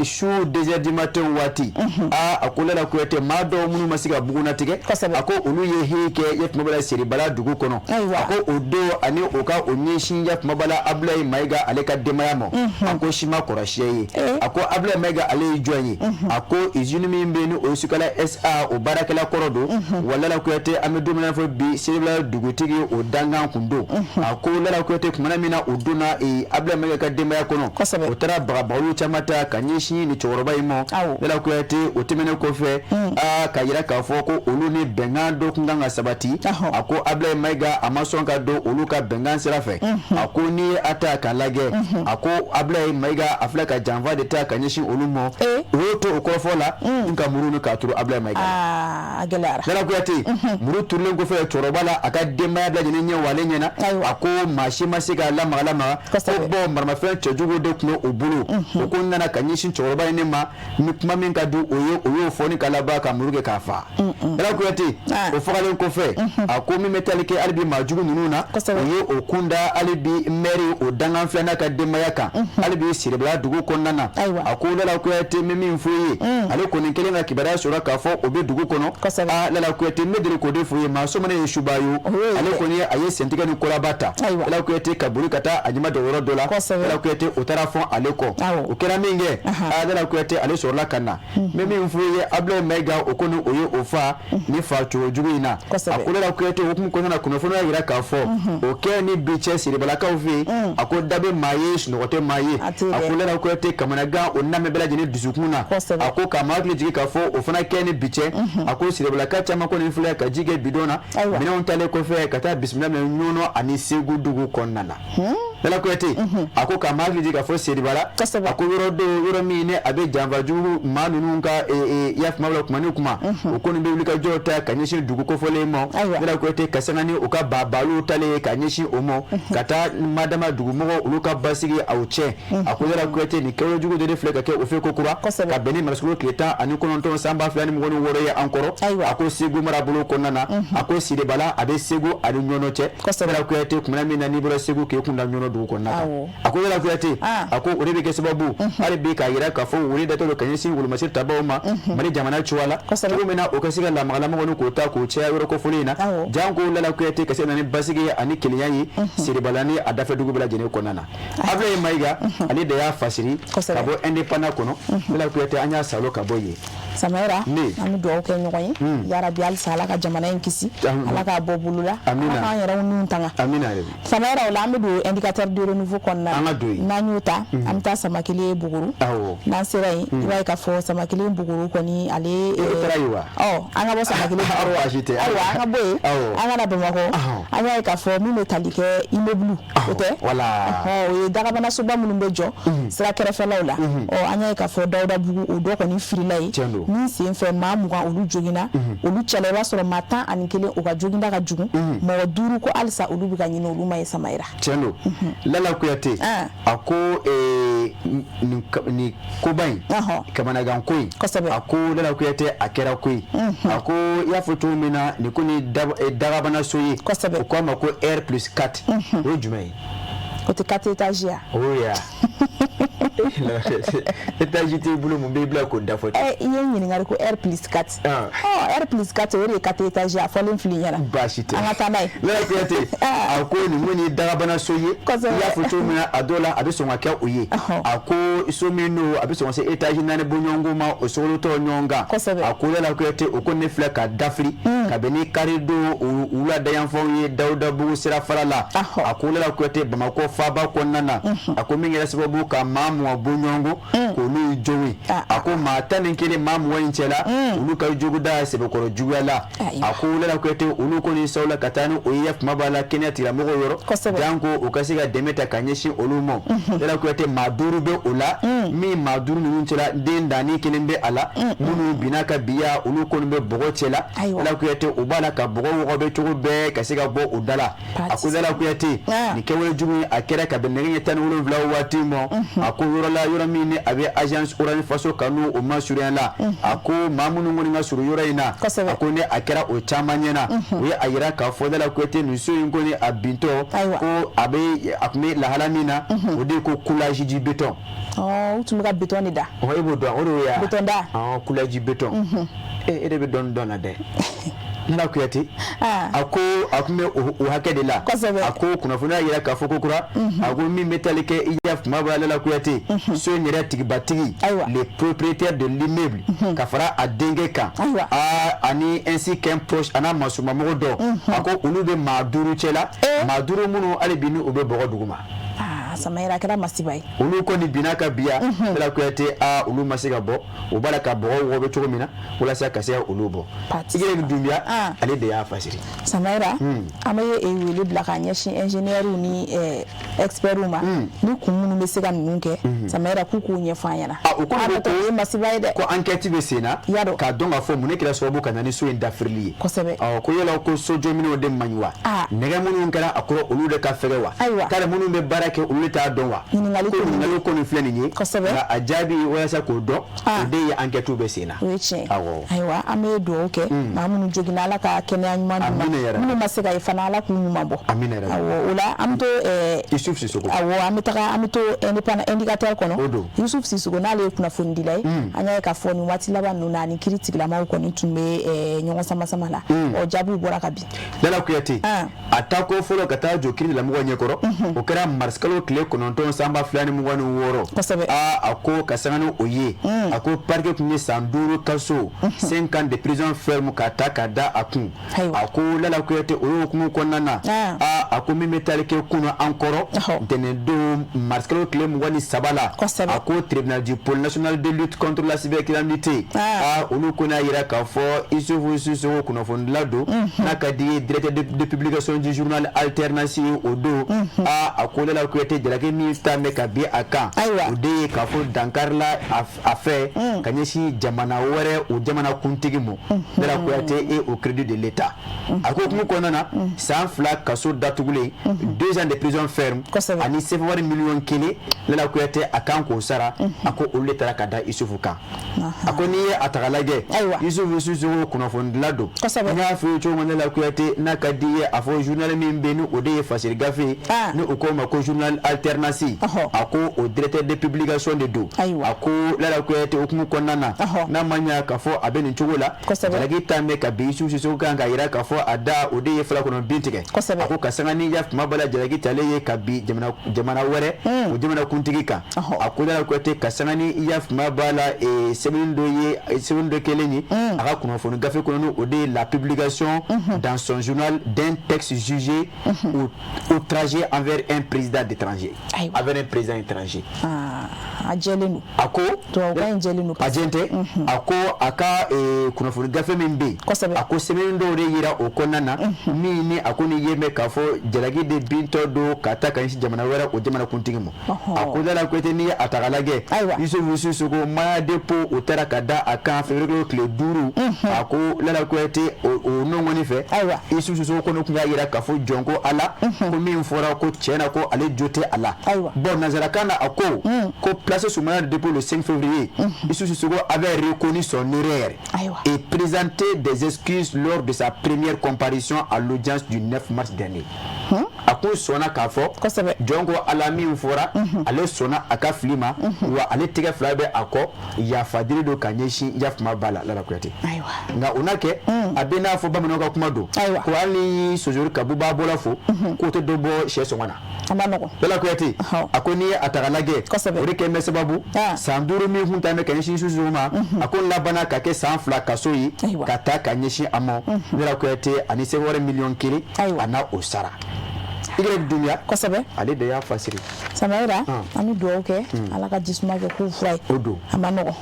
su 2 heures du matin waati, aa, a ko Lala Kuyate, maa dɔw minnu ma se ka bugunnatigɛ, a ko olu ye he kɛ yafuma bala Seribala dugu kɔnɔ. A ko o don ani o ka o ɲɛsin yafuma bala Abulayi Mayiga ale ka denbaya ma, a ko si ma kɔrɔsiyɛ ye. A ko Abulayi Mayiga ale ye jɔn ye? A ko usine min bɛ yen ni o ye Sukala SA, o baarakɛla kɔrɔ don wa. Lala Kuyate, an bɛ don min na fɔ bi, Seribala dugutigi o dankan kun don. A ko Lala Kuyate, tumana min na o donna Abulayi Mayiga ka denbaya kɔnɔ, o taara bagabagaliw caman ta ka ɲɛsin ni cɛkɔrɔba in ma. Lala Kuyate, o tɛmɛnen kɔfɛ, aa, ka jira k'a fɔ ko olu ni bɛnkan dɔ kun kan ka sabati, a ko Abulayi Mayiga a ma sɔn ka don olu ka bɛnkan sira fɛ. A ko n'i ye a ta k'a lajɛ, a ko Abulayi Mayiga a filɛ ka janfa de ta ka ɲɛsin olu ma. O y'o to o kɔrɔfɔ la n ka muru ni k'a turu Abulayi Mayiga la. A gɛlɛyara. Lala Kuyate, muru turulen kɔfɛ cɛkɔrɔba la a ka denbaya bɛɛ lajɛlen ɲɛ walen ɲɛna, a ko maa si ma se k'a lamaga lamaga ko bɔn maramafɛn cɛjugu de tun bɛ o bolo. O ko nana ka ɲɛsin cɛkɔrɔba in ne ma ni kuma min ka di o ye, o y'o fɔ ni ka laban ka muru kɛ k'a fa. Lala Kuyate, o fagalen kɔfɛ, a ko min bɛ tali kɛ hali bi maa jugu ninnu na, o ye o kun kun da hali bi mɛri o dankan filanan ka denbaya kan hali bi Siribala dugu kɔnɔna na. A ko Lala Kuyate, n bɛ min fɔ i ye, ale kɔni kɛlen ka kibaruya sɔrɔ k'a fɔ o bɛ dugu kɔnɔ. Aa Lala Kuyate, n bɛ deli k'o de fɔ i ye, maa sɔminen ye suba ye. Ale kɔni a ye sentigɛ ni kolaba ta, Lala Kuyate, ka boli ka taa a ɲɛma jɔ yɔrɔ dɔ la. Lala Kuyate, o taara fɔ ale kɔ. O kɛra min kɛ, aa Lala Kuyate, ale sɔrɔla ka na. N bɛ min fɔ i ye, Abulayi Mayiga, o kɔni o ye o fa ni fa cogo jugu in na. A ko Lala Kuyate, hukumu kɔnɔna na, kunnafoni y'a jira k'a fɔ o kɛ ni bi cɛ Siribalakaw fɛ yen, a ko da bɛ maa ye, sunɔgɔ tɛ maa ye. A ko Lala Kuyate, kamanagan o na bɛɛ lajɛlen dusukun na. A ko ka maa hakili jigin k'a fɔ o fana kɛ ni bi cɛ, a ko Siribalaka caman kɔni filɛ ka ji kɛ bidon na, minɛnw talen kɔfɛ ka taa bisimila minɛ Ɲɔnɔ ani Segu dugu kɔnɔna na. Lala Kuyate, a ko ka maa hakili jigin k'a fɔ Siribala, a ko yɔrɔ don, yɔrɔ min ne a bɛ janfa jugu maa ninnu ka i y'a faamu la, kuma ni kuma o kɔni bɛ wulikajɔ ta ka ɲɛsin dugu kofɔlen ma. Lala Kuyate, ka sanga ni u ka babalu talen ye ka ɲɛsin o ma, ka taa madama dugumɔgɔ olu ka basigi aw cɛ. A ko Lala Kuyate, nin kɛwale jugu de filɛ ka kɛ o fɛ ko kura, ka bɛn ni marisikalo tile 19 san 2026 ye an kɔrɔ. A ko Segu marabolo kɔnɔna na, a ko Siribala a bɛ Segu ani Ɲɔnɔ cɛ. Lala Kuyate, kumana min na n'i bɔra Segu k'i kun da Ɲɔnɔ dugu kɔnɔna kan, a ko Lala Kuyate, a ko o de bɛ kɛ sababu hali bi k'a jira k'a fɔ wele datɔ don ka ɲɛsin wolomasiri tabaw ma Mali jamana cogoya la, cogo min na o ka se ka lamagalamaga ni k'o ta k'o caya yɔrɔ kofɔlen in na, janko Lala Kuyate, ka se ka na ni basigi ye ani kelenya ye Siribala ni a dafɛ dugu bɛɛ lajɛlen kɔnɔna na. Abulayi Mayiga, ale de y'a fasiri ka bɔ Indépendant kɔnɔ. Lala Kuyate, an y'a salo ka bɔ yen. Samayira, an bɛ dugawu kɛ ɲɔgɔn ye yarabi, halisa Ala ka jamana in kisi, Ala k'a bɔ bolo la, Ala k'an yɛrɛw niw tanga. Samayira, o la an bɛ don indicateur de renouveau kɔnɔna na. N'an y'o ta, an bɛ taa Samakelen Buguru. N'an sera yen, i b'a ye k'a fɔ Samakelen Buguru kɔni ale ɔ an ka bɔ Samakelen Buguru, ayiwa, an ka bɔ yen, an ka na Bamakɔ. An y'a ye k'a fɔ min bɛ tali kɛ immeuble, o tɛ, o ye dagabanasoba minnu bɛ jɔ sira kɛrɛfɛlaw la. Ɔ an y'a ye k'a fɔ Dawudabugu, o dɔ kɔni firila yen min senfɛ maa 20 olu joginna. Olu cɛla, i b'a sɔrɔ maa 11, u ka joginda ka jugu. Mɔgɔ duuru ko halisa olu bɛ ka ɲini, olu ma ye, Samayira. Tiɲɛ don, Lala Kuyate. A ko nin koba in, kamanagan ko in, a ko Lala Kuyate, a kɛra koyi. A ko i y'a fɔ cogo min na, nin ko ni dagabanaso ye, o ko a ma ko R+4, o ye jumɛn ye? O tɛ 4 étages ya? O ya étage t'i bolo, mun b'i bila k'o da fɔ? I ye n ɲininkali ko R+4. Ɔ R+4, o de ye 4 étages, a fɔlen fili ɲɛna. Baasi tɛ. An ka taa n'a ye. Lala Kuyate, a ko nin ko nin ye dagabanaso ye. I y'a fɔ cogo min na, a dɔw la a bɛ sɔn ka kɛ o ye. A ko so min don, a bɛ sɔn ka se étage naani bɔɲɔgɔnko ma, o sogolotɔ ɲɔgɔn kan. A ko Lala Kuyate, o ko ne filɛ ka dafiri ka bɛn ni karidon wulada yanfanw ye Dawudabugu sirafara la. A ko Lala Kuyate, Bamakɔ faaba kɔnɔna na, a ko min kɛra sababu ka maa 20 bɔ ɲɔgɔn kɔ k'olu jogin. A ko maa 11, maa 20 in cɛla, olu ka jogoda sɛbɛkɔrɔ juguya la. A ko Lala Kuyate, olu kɔni sawula ka taa ni o ye kuma b'a la kɛnɛya tigilamɔgɔw yɔrɔ, janko u ka se ka dɛmɛ ta ka ɲɛsin olu ma. Lala Kuyate, maa duuru bɛ o la, min maa duuru ninnu cɛla, den danni kelen bɛ a la. Minnu binna ka biya, olu kɔni bɛ bɔgɔ cɛ la. Lala Kuyate, u b'a la ka bɔgɔ wɔgɔbɛ cogo bɛɛ ka se ka bɔ u da la. A ko Lala Kuyate, nin kɛwale jugu a kɛra ka bɛn nɛgɛ ɲɛ 17 waati ma. A ko yɔrɔ la, yɔrɔ min ni a bɛ agence Orange Faso kanu o masurunya la. A ko maa minnu kɔni ka surun yɔrɔ in na, a ko ni a kɛra o caman ɲɛna, u ye a jira k'a fɔ Lala Kuyate, nin so in kɔni a bintɔ ko a bɛ a tun bɛ lahala min na, o de ye ko coulage du béton. U tun bɛ ka béton de da. E b'o dɔn, o de y'o béton da. Coulage du béton, e de bɛ dɔɔnin dɔn na dɛ. Lala Kuyate, a ko a tun bɛ o hakɛ de la. A ko kunnafoniya y'a jira k'a fɔ ko kura, a ko min bɛ tali kɛ i ya kuma b'a Lala Kuyate, so in yɛrɛ tigibatigi, le propriétaire de l'immeuble, ka fara a denkɛ kan, ani ainsi qu'un proche, a n'a masumamɔgɔ dɔ, a ko olu bɛ maa duuru cɛ la, maa duuru minnu hali bi ni u bɛ bɔgɔ duguma. Samayira, a kɛra masiba ye. Olu kɔni binna ka biya, Lala Kuyate, olu ma se ka bɔ. U b'a la ka bɔgɔ wɔgɔbɛ cogo min na walasa ka se ka olu bɔ. Igirɛki Dunbiya, ale de y'a fasiri. Samayira, an bɛ wele bila k'a ɲɛsin ingénieurs ni experts ma, ni kun minnu bɛ se ka ninnu kɛ. Samayira, k'u k'u ɲɛfɔ an ɲɛna. Ah, o kɔni ko ko o ye masiba ye dɛ. Ko enquête bɛ sen na Y'a dɔn. K'a dɔn k'a fɔ mun de kɛra sababu ka na ni so in dafirili ye. Ɔ, ko yala ko sojɔminɛw de man ɲi wa? Ah. Nɛgɛ minnu kɛra a kɔrɔ, olu de ka fɛgɛ wa? Tari minnu bɛ baara kɛ, olu de t'a dɔn wa? Ɲininkali ko ko nin. Ɲininkali ko nin filɛ nin ye. Nka a jaabi, walasa k'o dɔn, o de ye enquête bɛ sen na. O ye tiɲɛ ye. Awɔ. Ayiwa, an bɛ dugawu kɛ maa minnu joginna, Ala ka kɛnɛya ɲuman d'u ma. Amina yarabi. Minnu ma se ka ye fana, Ala k'u ɲuman bɔ. Amina yarabi. Awɔ, o la an bɛ to Isuf Sisoko. Awɔ, an bɛ taga, an bɛ to indépendant indicateur kɔnɔ. O don. Yusuf Sisoko, n'ale ye kunnafonidila ye, an y'a ye k'a fɔ nin waati laban ninnu na, ani kiiri tigilamaw kɔni tun bɛ ɲɔgɔn sama sama la. Ɔ, jaabiw bɔra ka bin. Lala Kuyate, Ah. a taa ko fɔlɔ ka taa jɔ kiirilamɔgɔw ɲɛkɔrɔ, o kɛra marisikalo tile 9 san 2026. Aa, a ko ka sanga ni o ye, a ko parquet tun ye san 5 kaso, 5 ans de prison ferme, ka ta ka da a kun. A ko Lala Kuyate, o y'o hukumu kɔnɔna na, aa, a ko min bɛ taali kɛ kunun an kɔrɔ ntɛnɛndon marisikalo tile 23 la, a ko tribunal du pôle national de lutte contre la cybercriminalité, aa, olu ko n'a yira k'a fɔ Isufu Sisoko, kunnafonidila don, n'a ka di ye directeur de publication du journal Alternance ye, o don, aa, a ko Lala Kuyate, jalaki min ta bɛ ka bin a kan, o de ye k'a fɔ dankarila a fɛ ka ɲɛsin jamana wɛrɛ, o jamana kuntigi ma, Lala Kuyate, et au crédit de l'État. A ko hukumu kɔnɔna na, san 2 kaso datugulen, 2 ans de prison ferme, ani CFA wari miliyɔn 1, Lala Kuyate, a kan k'o sara. A ko olu de taara ka da Isufu kan. A ko n'i ye a ta k'a lajɛ, Yusufu Sisoko kunnafonidila don, n y'a f'i ye cogo min, Lala Kuyate, n'a ka di ye a fɔ journal min bɛ yen, ni o de ye fasiri gafe ye, ni o k'o ma ko journal Alternance, a ko o directeur de publication de don. A ko Lala Kuyate, hukumu kɔnɔna na, n'a ma ɲɛ k'a fɔ a bɛ nin cogo la, jalaki ta bɛ ka bin Yusufu Sisoko kan, k'a yira k'a fɔ a da o de ye fila kɔnɔ bin tigɛ. A ko ka sanga ni ya kuma b'a la, jalaki talen ye ka bin jamana wɛrɛ, o jamana kuntigi kan. A ko Lala Kuyate, ka sanga ni ya kuma b'a la, sɛbɛnni dɔ ye, sɛbɛnni dɔ kɛlen ye a ka kunnafoni gafe kɔnɔ, ni o de ye la publication dans son journal d'un texte jugé outrageux envers un président d'étranger, envers un président étranger. A jɛlen don. A ko tubabukan in jɛlen don. A jɛn tɛ. A ko a ka kunnafoni gafe min bɛ yen, a ko sɛbɛnni dɔw de yira o kɔnɔna na, min ni a ko ni ye mɛn k'a fɔ jalaki de bintɔ don ka taa ka ɲɛsin jamana wɛrɛ, o jamana kuntigi ma. A ko Lala Kuyate, n'i ye a ta k'a lajɛ, Yusufu Sisoko, mandat dépôt o taara ka da a kan février tile 5. A ko Lala Kuyate, o nɔ kɔni fɛ, Yusufu Sisoko kɔni tun y'a yira k'a fɔ jɔn ko Ala ko min fɔra ko tiɲɛ na, ko ale jo tɛ a la. Bon, nanzarakan na, a ko placé sous mandat de dépôt le 5 février, Youssouf Sissoko avait reconnu son erreur et présenté des excuses lors de sa première comparution à l'audience du 9 mars dernier. A ko sɔnna k'a fɔ jɔn ko Ala min fɔra, ale sɔnna a ka fili ma, wa ale tɛgɛ fila bɛ a kɔ, yafadeli don ka ɲɛsin yafama b'a la, Lala Kuyate. Nka o n'a kɛ, a bɛ n'a fɔ bamananw ka kuma don ko hali ni sojori ka buba bɔla fo, k'o tɛ dɔ bɔ sɛ sɔngɔ na. A ma nɔgɔn. Lala Kuyate, a ko n'i ye a ta k'a lajɛ, o de kɛ bɛ sababu san 5 min kun ta bɛ ka ɲɛsin Sisoko ma, a ko labanna ka kɛ san 2 kaso ye ka taa ka ɲɛsin a ma, Lala Kuyate, ani CFA wari miliyɔn 1, a n'a o sara. I Dunbiya, ale de y'a fasiri. Samayira, an bɛ dugawu kɛ, Ala ka jisuma kɛ k'u fura ye. O don. A ma nɔgɔn.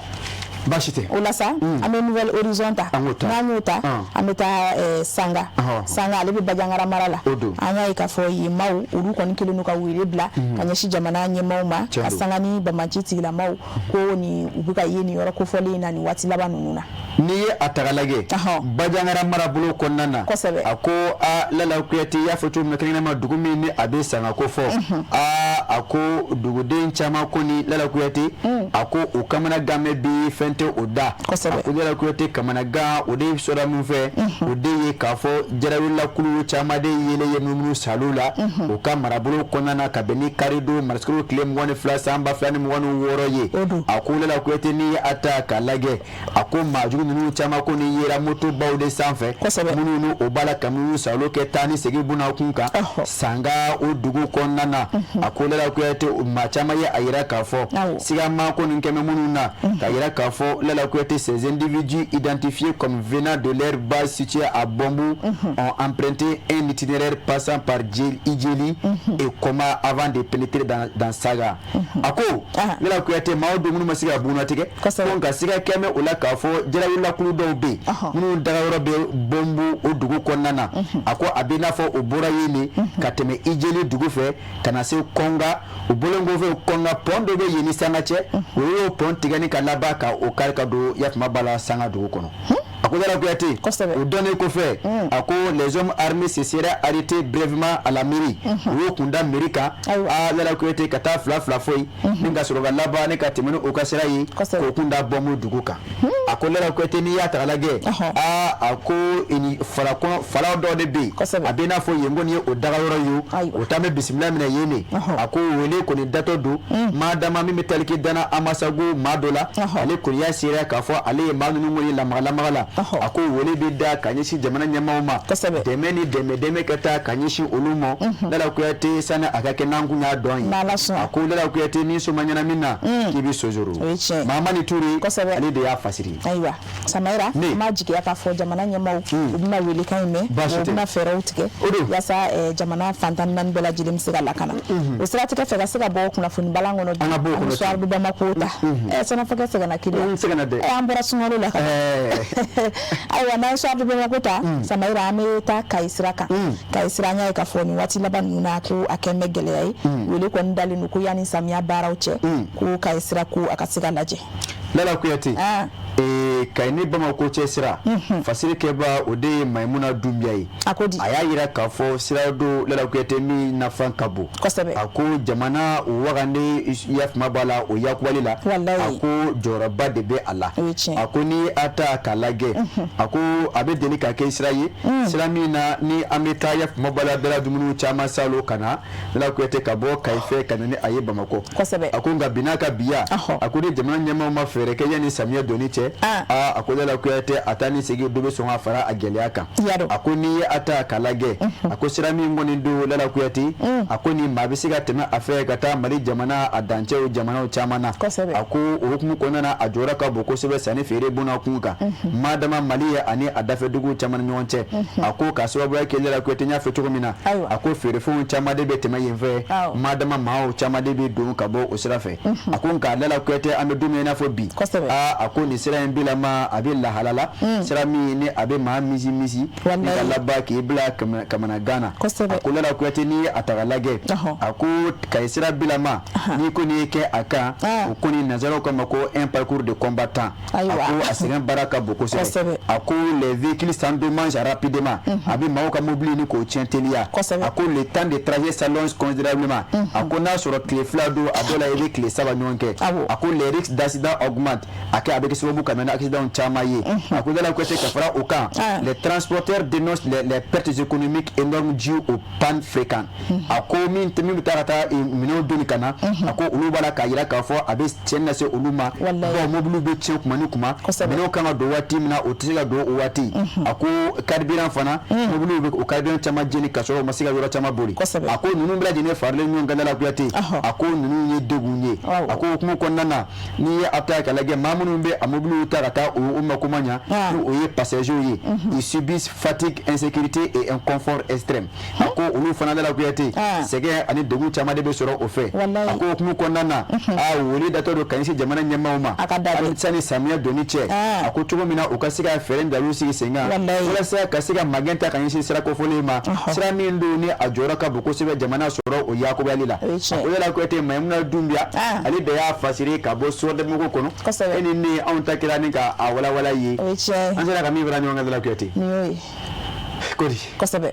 Baasi tɛ. O la sa, an bɛ Nouvel Horizon ta. An k'o ta. N'an y'o ta, an bɛ taa Sanga. Sanga, ale bɛ Bajangara mara la. O don. An y'a ye k'a fɔ yen maaw, olu kɔni kɛlen don ka wele bila ka ɲɛsin jamana ɲɛmaaw ma, ka sanga ni banbaanci tigilamaw ko ni u bɛ ka ye nin yɔrɔ kofɔlen in na nin waati laban ninnu na. N'i ye a ta k'a lajɛ, Bajangara marabolo kɔnɔna na, a ko a Lala Kuyate, i y'a fɔ cogo min na, kɛrɛnkɛrɛnnenya dugu min ni a bɛ Sanga ko fɔ, aa, a ko duguden caman ko ni Lala Kuyate, a ko o kamanagan bɛ bi, fɛn tɛ o da. A ko Lala Kuyate, kamanagan o de sɔrɔ min fɛ, o de ye k'a fɔ jarawelakulu caman de yelen ye munumunu salo la o ka marabolo kɔnɔna na, ka bɛn ni karidon marisikalo tile 22 san 2026 ye. A ko Lala Kuyate, n'i ye a ta k'a lajɛ, a ko maajugu ninnu caman ko ni yera motobaw de sanfɛ, minnu ni o b'a la ka minnu salo kɛ taa ni segin buna kun kan Sanga o dugu kɔnɔna na. A ko Lala Kuyate, maa caman ye a yira k'a fɔ sigama ko nin kɛmɛ minnu na, k'a yira k'a fɔ Lala Kuyate, ces individus identifiés comme venant de leur base située à Bombou ont emprunté un itinéraire passant par Idjeli et Koma avant de pénétrer dans Saga. A ko Lala Kuyate, maaw don minnu ma se ka bugunnatigɛ ko, nka siga kɛmɛ o la k'a fɔ jarawelakulu dɔw bɛ yen minnu dagayɔrɔ bɛ Bɔnbu o dugu kɔnɔna. kɔnɔna na. A ko a bɛ n'a fɔ o bɔra yen de ka tɛmɛ Ijeli dugu fɛ ka na se Kɔnga. O bɔlen kɔfɛ Kɔnga, pont dɔ bɛ yen ni Sanga cɛ, o y'o pont tigɛ ni ka laban ka o kari ka don yafama ba la Sanga dugu kɔnɔ. A ko Lala Kuyate, o dɔnnen kɔfɛ, a ko les hommes armés se seraient arrêtés brièvement à la mairie. U y'o kunda mairie kan, aa Lala Kuyate, ka taa fila fila fɔ yen ni ka sɔrɔ ka laban ni ka tɛmɛ ni o ka sira ye k'o kunda Bɔmu dugu kan. A ko Lala Kuyate, n'i y'a ta k'a lajɛ, aa a ko fala kɔnɔ fala dɔ de bɛ yen, a bɛ i n'a fɔ yen kɔni ye o dagayɔrɔ ye, o taa bɛ bisimila minɛ yen de. A ko wele kɔni datɔ don maa dama min bɛ tali kɛ Dana Amasago maa dɔ la, ale kɔni y'a seereya k'a fɔ ale ye maa ninnu kɔni lamaga lamaga la. A ko wele bɛ da ka ɲɛsin jamana ɲɛmaaw ma, dɛmɛ ni dɛmɛ dɛmɛ ka taa ka ɲɛsin olu ma. Lala Kuyate, sani a ka kɛ n'an kun y'a dɔn ye, a ko Lala Kuyate, ni so ma ɲɛnamin na k'i bɛ sojoro. Mahamani Ture, ale de y'a fasiri. Ayiwa Samayira, an b'a jigiya k'a fɔ jamana ɲɛmaaw u bɛna welekan in mɛn, u bɛna fɛɛrɛw tigɛ yaasa jamana fan 14 bɛɛ lajɛlen bɛ se ka lakana. O siratigɛ fɛ, ka se ka bɔ kunnafoni balan kɔnɔ, an bɛ Soir de Bamako ta. Sɛnɛfɔkɛ sɛgɛnna kelen, an bɔra sunkalo la. Ayiwa, n'an ye Soir de Bamako ta, Samayira, an bɛ taa Kayi sira kan. Kayi sira, an y'a ye k'a fɔ nin waati laban ninnu na ko a kɛn bɛ gɛlɛya ye. Wele kɔni dalen don ko yanni samiya baaraw cɛ, ko Kayi sira ko a ka se ka lajɛ. Lala Kuyate, Kayi ni Bamakɔ cɛ sira fasiri kɛba, o de ye Mayimuna Dunbiya ye. A ko di? A y'a jira k'a fɔ sira don, Lala Kuyate, min nafa ka bon. A ko jamana wagande yafama b'a la o yakubali la, a ko jɔyɔrɔba de bɛ a la. A ko ni a ta k'a lajɛ, a ko a bɛ deli ka kɛ sira ye, sira min na ni an bɛ taa yafama b'a la dala dumuni caman salo ka na, Lala Kuyate, ka bɔ Kayi fɛ ka na ni a ye Bamakɔ. A ko nka bi n'a ka biya, a ko ni jamana ɲɛmaaw ma fɛɛrɛ kɛ yanni samiya donni cɛ, aa a ko Lala Kuyate, a taa ni segin dɔ bɛ sɔn ka fara a gɛlɛya kan. A ko n'i ye a ta k'a lajɛ, a ko sira min kɔni don, Lala Kuyate, a ko ni maa bɛ se ka tɛmɛ a fɛ ka taa Mali jamana a dancɛw jamanaw caman na. A ko o hukumu kɔnɔna na, a jɔyɔrɔ ka bon kosɛbɛ sanni feere bonna kun kan madama Mali ye ani a dafɛ duguw caman ni ɲɔgɔn cɛ. A ko k'a sababuya kɛ, Lala Kuyate, n y'a fɔ cogo min na, a ko feerefɛnw caman de bɛ tɛmɛ yen fɛ, madama maaw caman de bɛ don ka bɔ o sira fɛ. A ko nka Lala Kuyate, an bɛ don min i n'a fɔ bi, aa a ko nin sira in bilama a bɛ lahala la, sira min ni a bɛ maa misi misi ni ka laban k'i bila kamanagan na. A ko Lala Kuyate, n'i ye a ta k'a lajɛ, a ko Kayi sira bilama n'i ko n'i kɛ a kan, o kɔni nanzaraw k'a ma ko un parcours de combattant. A ko a sɛgɛn baara ka bon kosɛbɛ. A ko les véhicules s'endommagent rapidement, a bɛ maaw ka mobili ni k'o tiɲɛ teliya. A ko le temps de trajet s'allonge considérablement. A ko n'a sɔrɔ tile 2 don, a dɔw la i bɛ tile 3 ɲɔgɔn kɛ. A ko les risques d'accident augmentent, a kɛ a bɛ kɛ sababu ka na ni accident caman ye. A ko Lala Kuyate, ka fara o kan, les transporteurs dénoncent les pertes économiques énormes dues aux pannes fréquentes. A ko min bɛ taa ka taa minɛnw doni ka na, a ko olu b'a la k'a jira k'a fɔ a bɛ tiɲɛni lase olu ma, bawo mobiliw bɛ tiɲɛ kuma ni kuma, minɛnw kan ka don waati min na, o tɛ se ka don o waati. A ko carburant fana, mobiliw bɛ o carburant caman jeni ka sɔrɔ u ma se ka yɔrɔ caman boli. A ko ninnu bɛɛ lajɛlen faralen ɲɔgɔn kan, Lala Kuyate, a ko ninnu ye degun ye. A ko hukumu kɔnɔna na, n'i ye a ta k'a lajɛ, maa minnu bɛ a mobiliw ta ka taa u mako ma ɲa, ni o ye passagers ye, ils subissent fatigue, insécurité et inconfort extrême. A ko olu fana, Lala Kuyate, sɛgɛn ani degun caman de bɛ sɔrɔ o fɛ. A ko hukumu kɔnɔna na, a wele datɔ don ka ɲɛsin jamana ɲɛmaaw ma sani samiya donni cɛ, a ko cogo min na u ka se ka fɛɛrɛ dalu sigi sen kan walasa ka se ka magɛn ta ka ɲɛsin sira kofɔlen ma, sira min don ni a jɔyɔrɔ ka bon kosɛbɛ jamana sɔrɔ o yakubali la. O Lala Kuyate, Mayimuna Dunbiya, ale de y'a fasiri ka bɔ Soir de Bamako kɔnɔ. E ni ne, anw ta kɛra ni ka a walawala ye, an sera ka min fara ɲɔgɔn kan, Lala Kuyate. Kodi? Kosɛbɛ,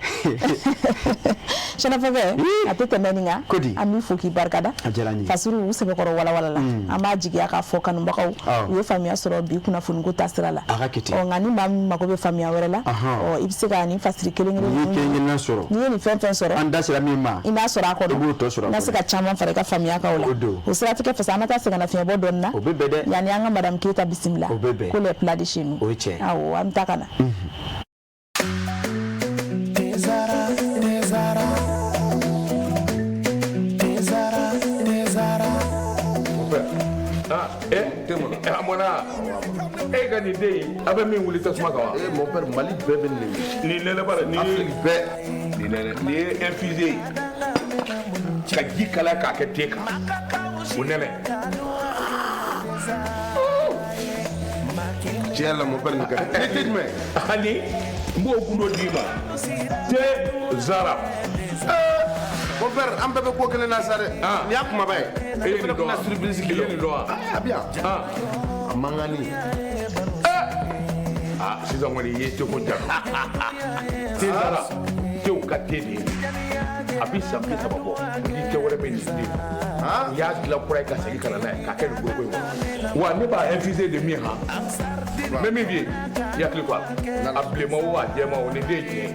sɛnɛfɛkɛ, a tɛ tɛmɛ nin kan. Kodi? An b'i fo k'i barikada. A diyara n ye. Fasiriw u sɛbɛkɔrɔ walawala la, an b'a jigiya k'a fɔ kanubagaw u ye faamuya sɔrɔ bi kunnafoniko taasira la. A ka kɛ ten. Ɔ nka ni maa min mago bɛ faamuya wɛrɛ la, ɔ i bɛ se ka nin fasiri kelen kelen n'i ye kelen kelenna sɔrɔ, n'i ye nin fɛn fɛn sɔrɔ, an da sera min ma, i n'a sɔrɔ a kɔnɔ, i b'o tɔ sɔrɔ a i na se ka caman fara i ka faamuya kan o la. O don. O siratigɛ fɛ sa, an ka taa sɛgɛnnafiɲɛbɔ dɔɔni na. O bɛ bɛn dɛ. Yanni an ka madame Keyita bisimila. O bɛ bɛn. Ko les plats de chez nous. O ye tiɲɛ. Awɔ, an bɛ taa ka na. Tezara, Tezara, Tezara, Tezara. Mon père. Ah, eh, a mɔna e ka nin den in, a bɛ min wuli tasuma kan wa? Eh, mon père, Mali bɛɛ bɛ nin de. Nin nɛnɛ b'a la, nin ye Afrique bɛɛ. Nin nɛnɛ, nin ye infusé ye ka ji kalaya k'a kɛ te kan, o nɛnɛ. Tiɲɛ la, mon père, nin ka di. Nin te jumɛn? Ani N b'o gundo d'i ma te zara. Mon père, an bɛɛ bɛ ko kelen na sa dɛ. Ah. Nin y'a kumaba ye. E ye nin dɔn wa? Fana surprise I ye nin dɔn wa? A bɛ yan. Ah. A mankanni. Ah, sisan kɔni i ye teko jalo. Te zara, tew ka te de ye. A bi san 30 bɔ, ni te wɛrɛ bɛ nin den. U y'a dilan kura ye ka segin ka na n'a ye k'a kɛ nin boloko in kɔnɔ. Wa ne b'a infuser de min han. N bɛ min f'i ye, i hakili to a la. A bilenman o a jɛman o, nin den ye tiɲɛ ye.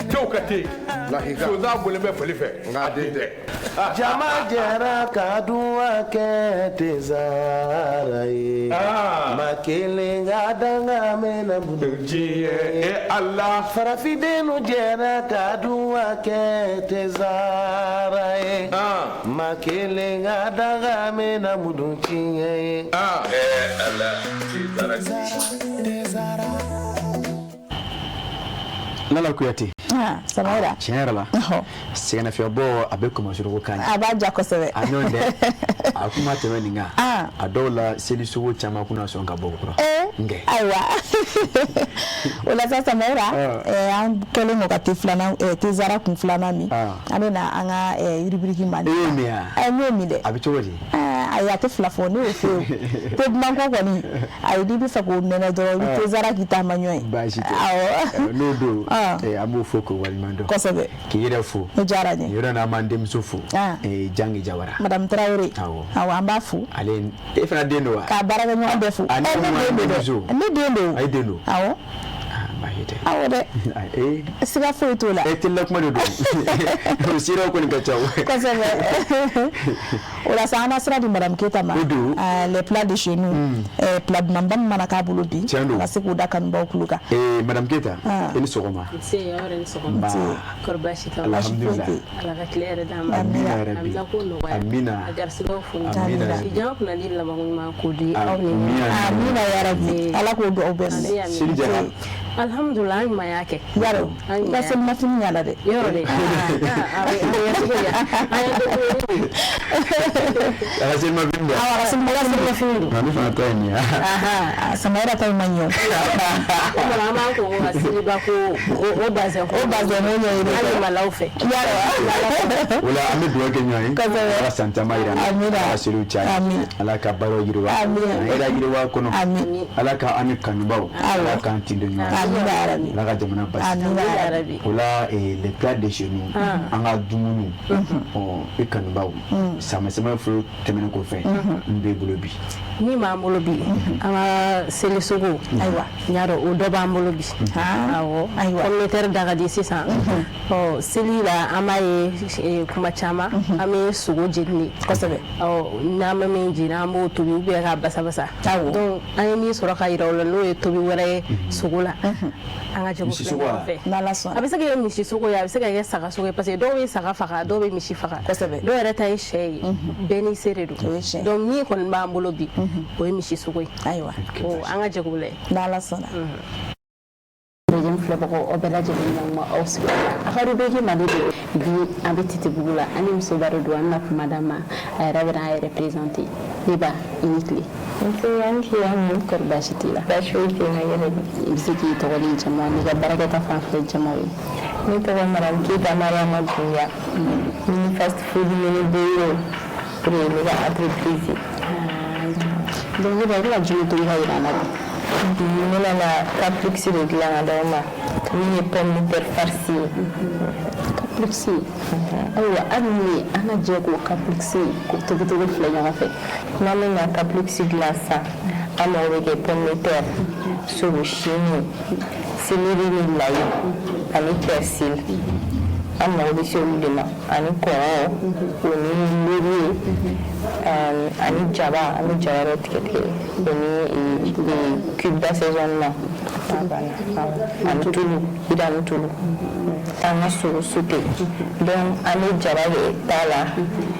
Tew ka te. Lahika. Sonsan bɔlen bɛ fali fɛ. Nka a den tɛ. Jama jɛra ka duwa kɛ tezara ye. Ah. Ma kelen ka danga mɛnna budu. Diɲɛ e Ala. Farafindenw jɛra ka duwa kɛ tezara ye. Ah. Ma kelen ka danga mɛnna budu tiɲɛ ye. Ah. Ala te zara. Lala Kuyate. Ah, Samaira. Tiɲɛ yɛrɛ la, Ɔhɔ. sɛgɛnnafiɲɛbɔ a bɛ kɔmɔsorogo kan A b'a ja kosɛbɛ. A ɲɔgɔn dɛ, a kuma tɛmɛ nin kan. Ah. A dɔw la selisogo caman kunna sɔn ka bɔ kura. Ee, ayiwa, o la sa Samaira, Ah. an kɛlen don ka te filanan, te zara kun filanan min, Ah. an bɛ na an ka rubrique mandi. E y'o min wa? N y'o min dɛ. A bɛ cogo di? Ayi, a tɛ fila fɔ, ne y'o fɔ ye. Te duman ko kɔni, ayi, n'i bɛ fɛ k'o nɛnɛ dɔrɔn, i bɛ te zara k'i taama ɲɔgɔn ye. Baasi tɛ. Awɔ. N'o don, Ah. an b'o fo k'o waleɲuman dɔn. Kosɛbɛ. K'i yɛrɛ fo. O diyara n ye. Nin yɔrɔ in na, an b'an denmuso fo. Ah. Jangi Jawara. Madame Traoré. Awɔ. Awɔ, an b'a fo. Ale, e fana den don wa? K'a baarakɛɲɔgɔn bɛɛ fo. A ni Ne mun den don dɛ. denmuso? Ne den don. A ye den don. Awɔ. Ah, baasi tɛ. Awɔ dɛ. Ee. Siga foyi t'o la. E teliya kuma de don. O seerew kɔni ka ca o. Kosɛbɛ. O la sa, an na sira di Madame Keyita ma. O don. Les plats de chez nous. Plat dumanba min mana k'a bolo bi. Tiɲɛ don. A ka se k'o da kanubaw tulo kan. Madame Keyita, Ah. i ni sɔgɔma. Nse, aw yɛrɛ ni sɔgɔma. Nba. Kɔri baasi t'aw la? Alhamdulillah. Ala ka tile yɛrɛ d'an ma. Amina ya A Rabbi. bɛ ko nɔgɔya. Amina. A garisigɛw foni. Amina. Jama kunnandi labanko ɲuman k'o di aw ni ne. Amina ya Rabbi. Ala k'o dugawu bɛɛ minɛ. Amin, amin. Seli jara. Alhamdulillah, an ɲuman y'a kɛ. Yarɔ, An i ka ɲuman y'a kɛ. selimafini ɲana dɛ. Yɔrɔ de. Ah, a bɛ kɛ cogo di? An ye dɔ wele. A ka selimafini don. Awɔ, a ka selimafini don. Nka ne fana ta ye nin ye. Ah, Samaira ta in ma ɲɛ o. O tuma an b'an ko ka seliba ko o bazɛn ko. O bazɛn ko ɲɛɲini. Hali malaw fɛ. Yarɔ. O la an bɛ dugawu kɛ ɲɔgɔn ye. Kosɛbɛ. Ala san caman yira an na. Amina. Ala seliw caya. Amin. Ala ka baaraw yiriwa. Amin. An yɛrɛ yiriwa kɔnɔ. Amin. Ala ka an ni kanubaw. Ala k'an tin don ɲɔgɔn na. Amina ya Rabbi. Ala ka jamana basigi. Amina ya Rabbi. O la les plats de chez nous, an ka dumuniw, ɔ i kanubaw, sama sama foro tɛmɛnen kɔfɛ, n b'e bolo bi. Min b'an bolo bi, an ka selisogo. Ayiwa. N y'a dɔn o dɔ b'an bolo bi. Ah. Awɔ. Ayiwa. Pomme de terre da ka di sisan. Ɔ seli la an b'a ye kuma caman an bɛ sogo jeni de. Kosɛbɛ. Ɔ n'an bɛ min jeni an b'o tobi ou bien k'a basabasa. Awɔ. Donc an ye min sɔrɔ ka yira o la n'o ye tobi wɛrɛ ye sogo la. An ka jɛ k'o Misi filɛ sogo wa? ɲɔgɔn fɛ. N'Ala sɔnna. A bɛ se ka kɛ misi sogo ye, a bɛ se ka kɛ saga sogo ye, parce que dɔw bɛ saga faga, dɔw bɛ misi faga. Kosɛbɛ. Dɔw yɛrɛ ta ye sɛ ye. Bɛɛ n'i se de don. O ye tiɲɛ ye. Donc min kɔni b'an bolo bi, o ye misi sogo ye. Ayiwa. Ɔ an ka jɛ k'o lajɛ. N'Ala sɔnna. Jɛmu filɛbagaw, aw bɛɛ lajɛlen ɲɔgɔn aw sigiyɔrɔ la, a ka rubrique Mali de bi, an bɛ Titibugu la, an ni musoba dɔ don, an bɛna kuma d'a ma, a yɛrɛ bɛna a yɛrɛ présenter. Ne ba, i ni tile. Nse, an tile, an ni. Kɔri baasi t'i la? Baasi foyi tɛ n na yɛrɛ. I bɛ se k'i tɔgɔ ni jamu n'i ka baarakɛta fan fɛ jamaw ye? Ne tɔgɔ Madame Keyita Mariama Doumbia. Mini fast food mini boyo, o de ye ne ka entreprise ye. Donc ne ba, i bɛna jumɛn tobi ka yira an na bi? Bi ne nana caplux de dilan ka d'aw ma, min ye pomme de terre farcie ye. Caplux. Ayiwa, hali ni an ka jɛ k'o caplux k'o tobicogo filɛ ɲɔgɔn fɛ. N'an bɛna caplux dilan sisan, an mago bɛ kɛ pomme de terre, sogo sini, céleri ni layi ani persil. An mago bɛ se olu de ma, ani kɔgɔ, o ni laurier, ani jaba, an bɛ jaba dɔ tigɛ tigɛ, o ni cube d'assaisonnement. A banna. Ani tulu, i tulu. An ka sogo sauté. Donc an bɛ jaba kɛ ta la,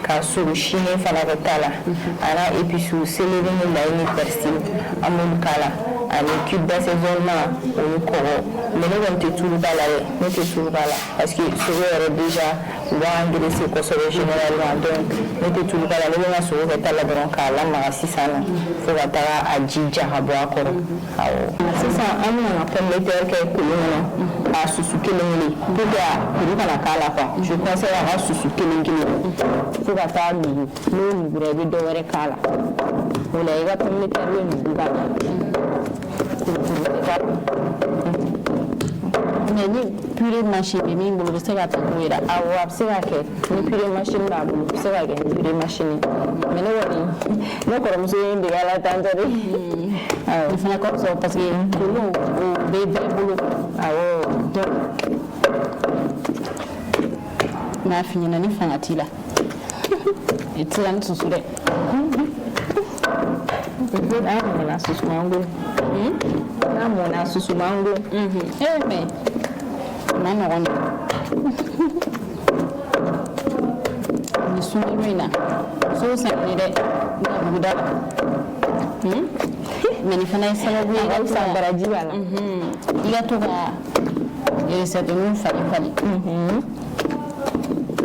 ka sogo sini fana kɛ ta la, a n'a épices, céleri ni layi ni persil, an b'olu k'a la, ani cube d'assaisonnement, o ni kɔgɔ. Mais ne kɔni tɛ tulu k'a la dɛ, ne tɛ tulu k'a la parce que sogo yɛrɛ déjà U b'a engraisser kosɛbɛ généralement. Donc ne tɛ tulu k'a la, ne bɛ n ka sogo kɛ ta la dɔrɔn k'a lamaga sisan nɔ fo ka taga a ji ja ka bɔ a kɔrɔ. Awɔ, sisan an bɛna n ka pomme de terre kɛ kolon kɔnɔ k'a susu kelen kelen pour que a kuru kana k'a la quoi. Je conseille a ka susu kelen kelen fo ka taa nugu. N'o nugura, i bɛ dɔ wɛrɛ k'a la. O la i ka pomme de terre bɛ nugu ka ɲɛ, kurukuru tɛ k'a la. Mais ni purée machine bɛ min bolo, o bɛ se ka ta k'o yira? Awɔ, a bɛ se ka kɛ ni purée machine b'a bolo, a bɛ se ka kɛ ni purée machine ye. Mais ne kɔni, ne kɔrɔmuso ye n dege a la tantɔ de. Awɔ. O fana ka fisa parce que kolon o bɛ bɛɛ bolo. Awɔ. Donc n b'a f'i ɲɛna, ni fanga t'i la, i tɛ se ka nin susu dɛ. N'a mɔna, susu man go. N'a mɔna, susu man go. Eh mais a ma nɔgɔn dɛ. Nin sunkalo in na, musow sɛgɛnnen dɛ buguda la. Mais nin fana ye sababu ye A ka fisa, baraji b'a la. I ka to ka recette ninnu falen falen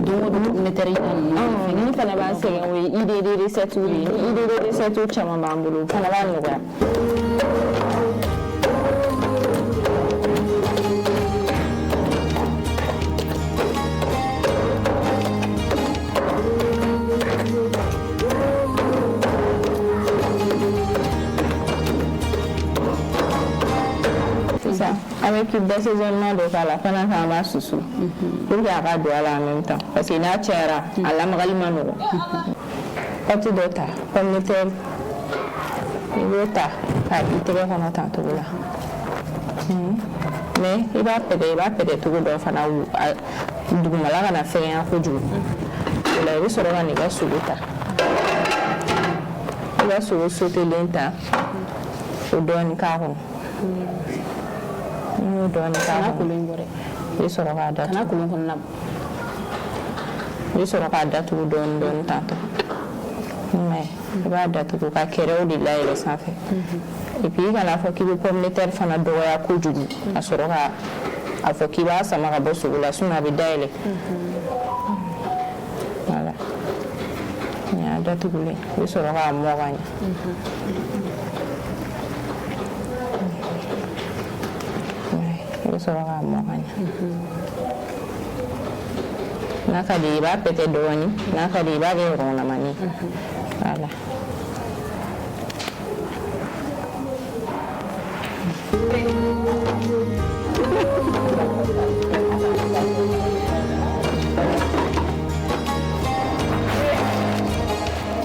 don o don, pomme de terre ta ninnu. Min fana b'an sɛgɛn, o ye idée de recette de ye. Ni idée de recette caman b'an bolo, o fana b'a nɔgɔya. Sisan an bɛ cube d'assaisonnement dɔ k'a la pendant qu'an b'a susu pour que a ka don a la en même temps, parce que n'a cayara, a lamagali ma nɔgɔn. Pâte dɔ ta, pomme de terre, i b'o ta k'a i tɛgɛ kɔnɔ tan cogo la, mais i b'a pɛtɛ, i b'a pɛtɛ cogo dɔ fana a dugumala kana fɛgɛnya kojugu. O la i bɛ sɔrɔ ka n'i ka sogo ta, i ka sogo sotelen ta, o dɔɔni k'a kɔnɔ. N'i y'o dɔɔni k'a Kana kɔnɔ, kolon in bɔ dɛ. i bɛ sɔrɔ k'a Kana datugu. kolon kɔnɔna bɔ. I bɛ sɔrɔ k'a datugu dɔɔni dɔɔni tantɔ. I m'a ye, i b'a datugu ka kɛrɛw de layɛlɛ sanfɛ. Et puis i kana fɔ k'i bɛ pomme de terre fana dɔgɔya kojugu ka sɔrɔ ka a fɔ k'i b'a sama ka bɔ sogo la, sinon a bɛ dayɛlɛ. Voilà, nin y'a datugulen, i bɛ sɔrɔ k'a mɔ ka ɲɛ. I bɛ sɔrɔ k'a mɔ ka ɲɛ. N'a ka di i b'a pɛtɛ dɔɔni, n'a ka di i b'a kɛ rɔnlamani. Voilà.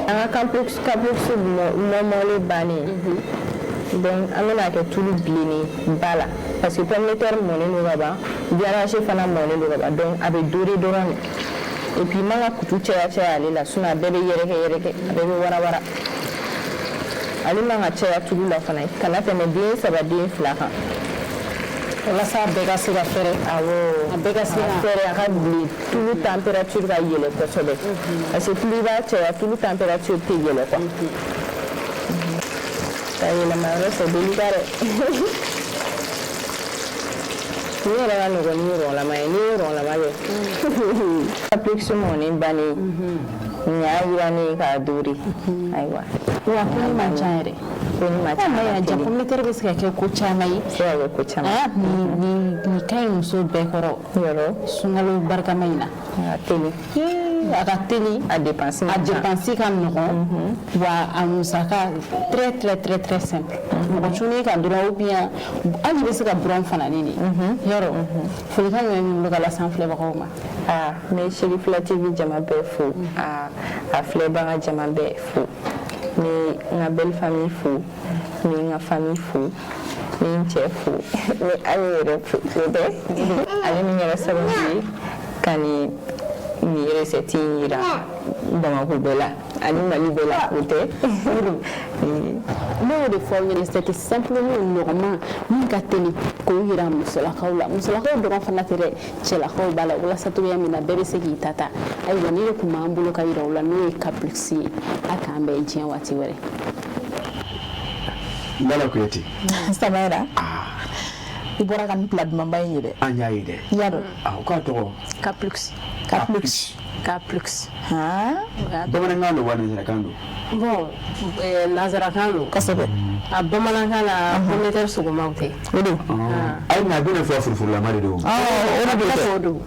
An ka caplux mɔmɔlen bannen, donc an bɛna kɛ tulu bilennen ba la, parce que pomme de terre mɔnen don ka ban, viande hachée fana mɔnen don ka ban, donc a bɛ dorer dɔrɔn de. Et puis i man ka kutu caya caya ale la, sinon a bɛɛ bɛ yɛrɛkɛ yɛrɛkɛ, a bɛɛ bɛ warawara. Ale man ka caya tulu la fana, kana tɛmɛ den 3, den 2 kan. Walasa a bɛɛ ka se ka fɛrɛ. Awɔ. A bɛɛ ka se ka fɛrɛ, a ka bilen, tulu température ka yɛlɛ kosɛbɛ, parce que tulu i b'a caya, tulu température tɛ yɛlɛ quoi. Ka yɛlɛma yɔrɔ fɛ deli ka dɛ. Nin yɛrɛ ka nɔgɔn ni rɔnlama ye, n'i ye rɔnlama kɛ. Caplux mɔnen bannen, nin y'a jiranen ye k'a dorer. Ayiwa. Wa ko ni man ca yɛrɛ. Ko ni ma ca. Ma ja, pomme de terre bɛ se ka kɛ ko caman ye. Se ka kɛ ko caman. Ah, nin ka ɲi muso bɛɛ kɔrɔ. Yɔrɔ. Sunkalo barikama in na. A ka teli. A ka teli. A dépense A dépense ka nɔgɔn. Wa a musaka très très très très simple. Mɔgɔ cunnen kan dɔrɔn, ou bien hali i bɛ se ka buran fana ni nin. Yɔrɔ. Folikan jumɛn b'i bolo ka lase an filɛbagaw ma? Aa, n bɛ Cherifla TV jama bɛɛ fo, a filɛbaga jama bɛɛ fo. N bɛ n ka belle famille fo, n bɛ n ka famille fo, n bɛ n cɛ fo, n bɛ Ami yɛrɛ fo. O tɛ ale min kɛra sababu ye ka nin recette in yira Bamakɔ bɛɛ la ani Mali bɛɛ la, o tɛ. Ne y'o de fɔ aw ɲɛna, recette simple min nɔgɔman min ka teli k'o yira musolakaw la. Musolakaw dɔrɔn fana tɛ dɛ, cɛlakaw b'a la, walasa cogoya min na bɛɛ bɛ se k'i ta ta. Ayiwa, ne de tun b'an bolo ka yira u la, n'o ye caplux ye. A k'an bɛn diɲɛ waati wɛrɛ. Lala Kuyate. Samayira, i bɔra ka nin plat dumanba in ye dɛ. An y'a ye dɛ. I y'a dɔn. Awɔ, k'a tɔgɔ? Caplux. K plus. K plus. Bamanankan don wa nanzarakan don? Bon, nanzarakan don. Kosɛbɛ. A bamanankan na, pomme de terre sogomaw tɛ. O don. Ayi, mais a bɛ na fɔ furufurulama de don. O de don. O don.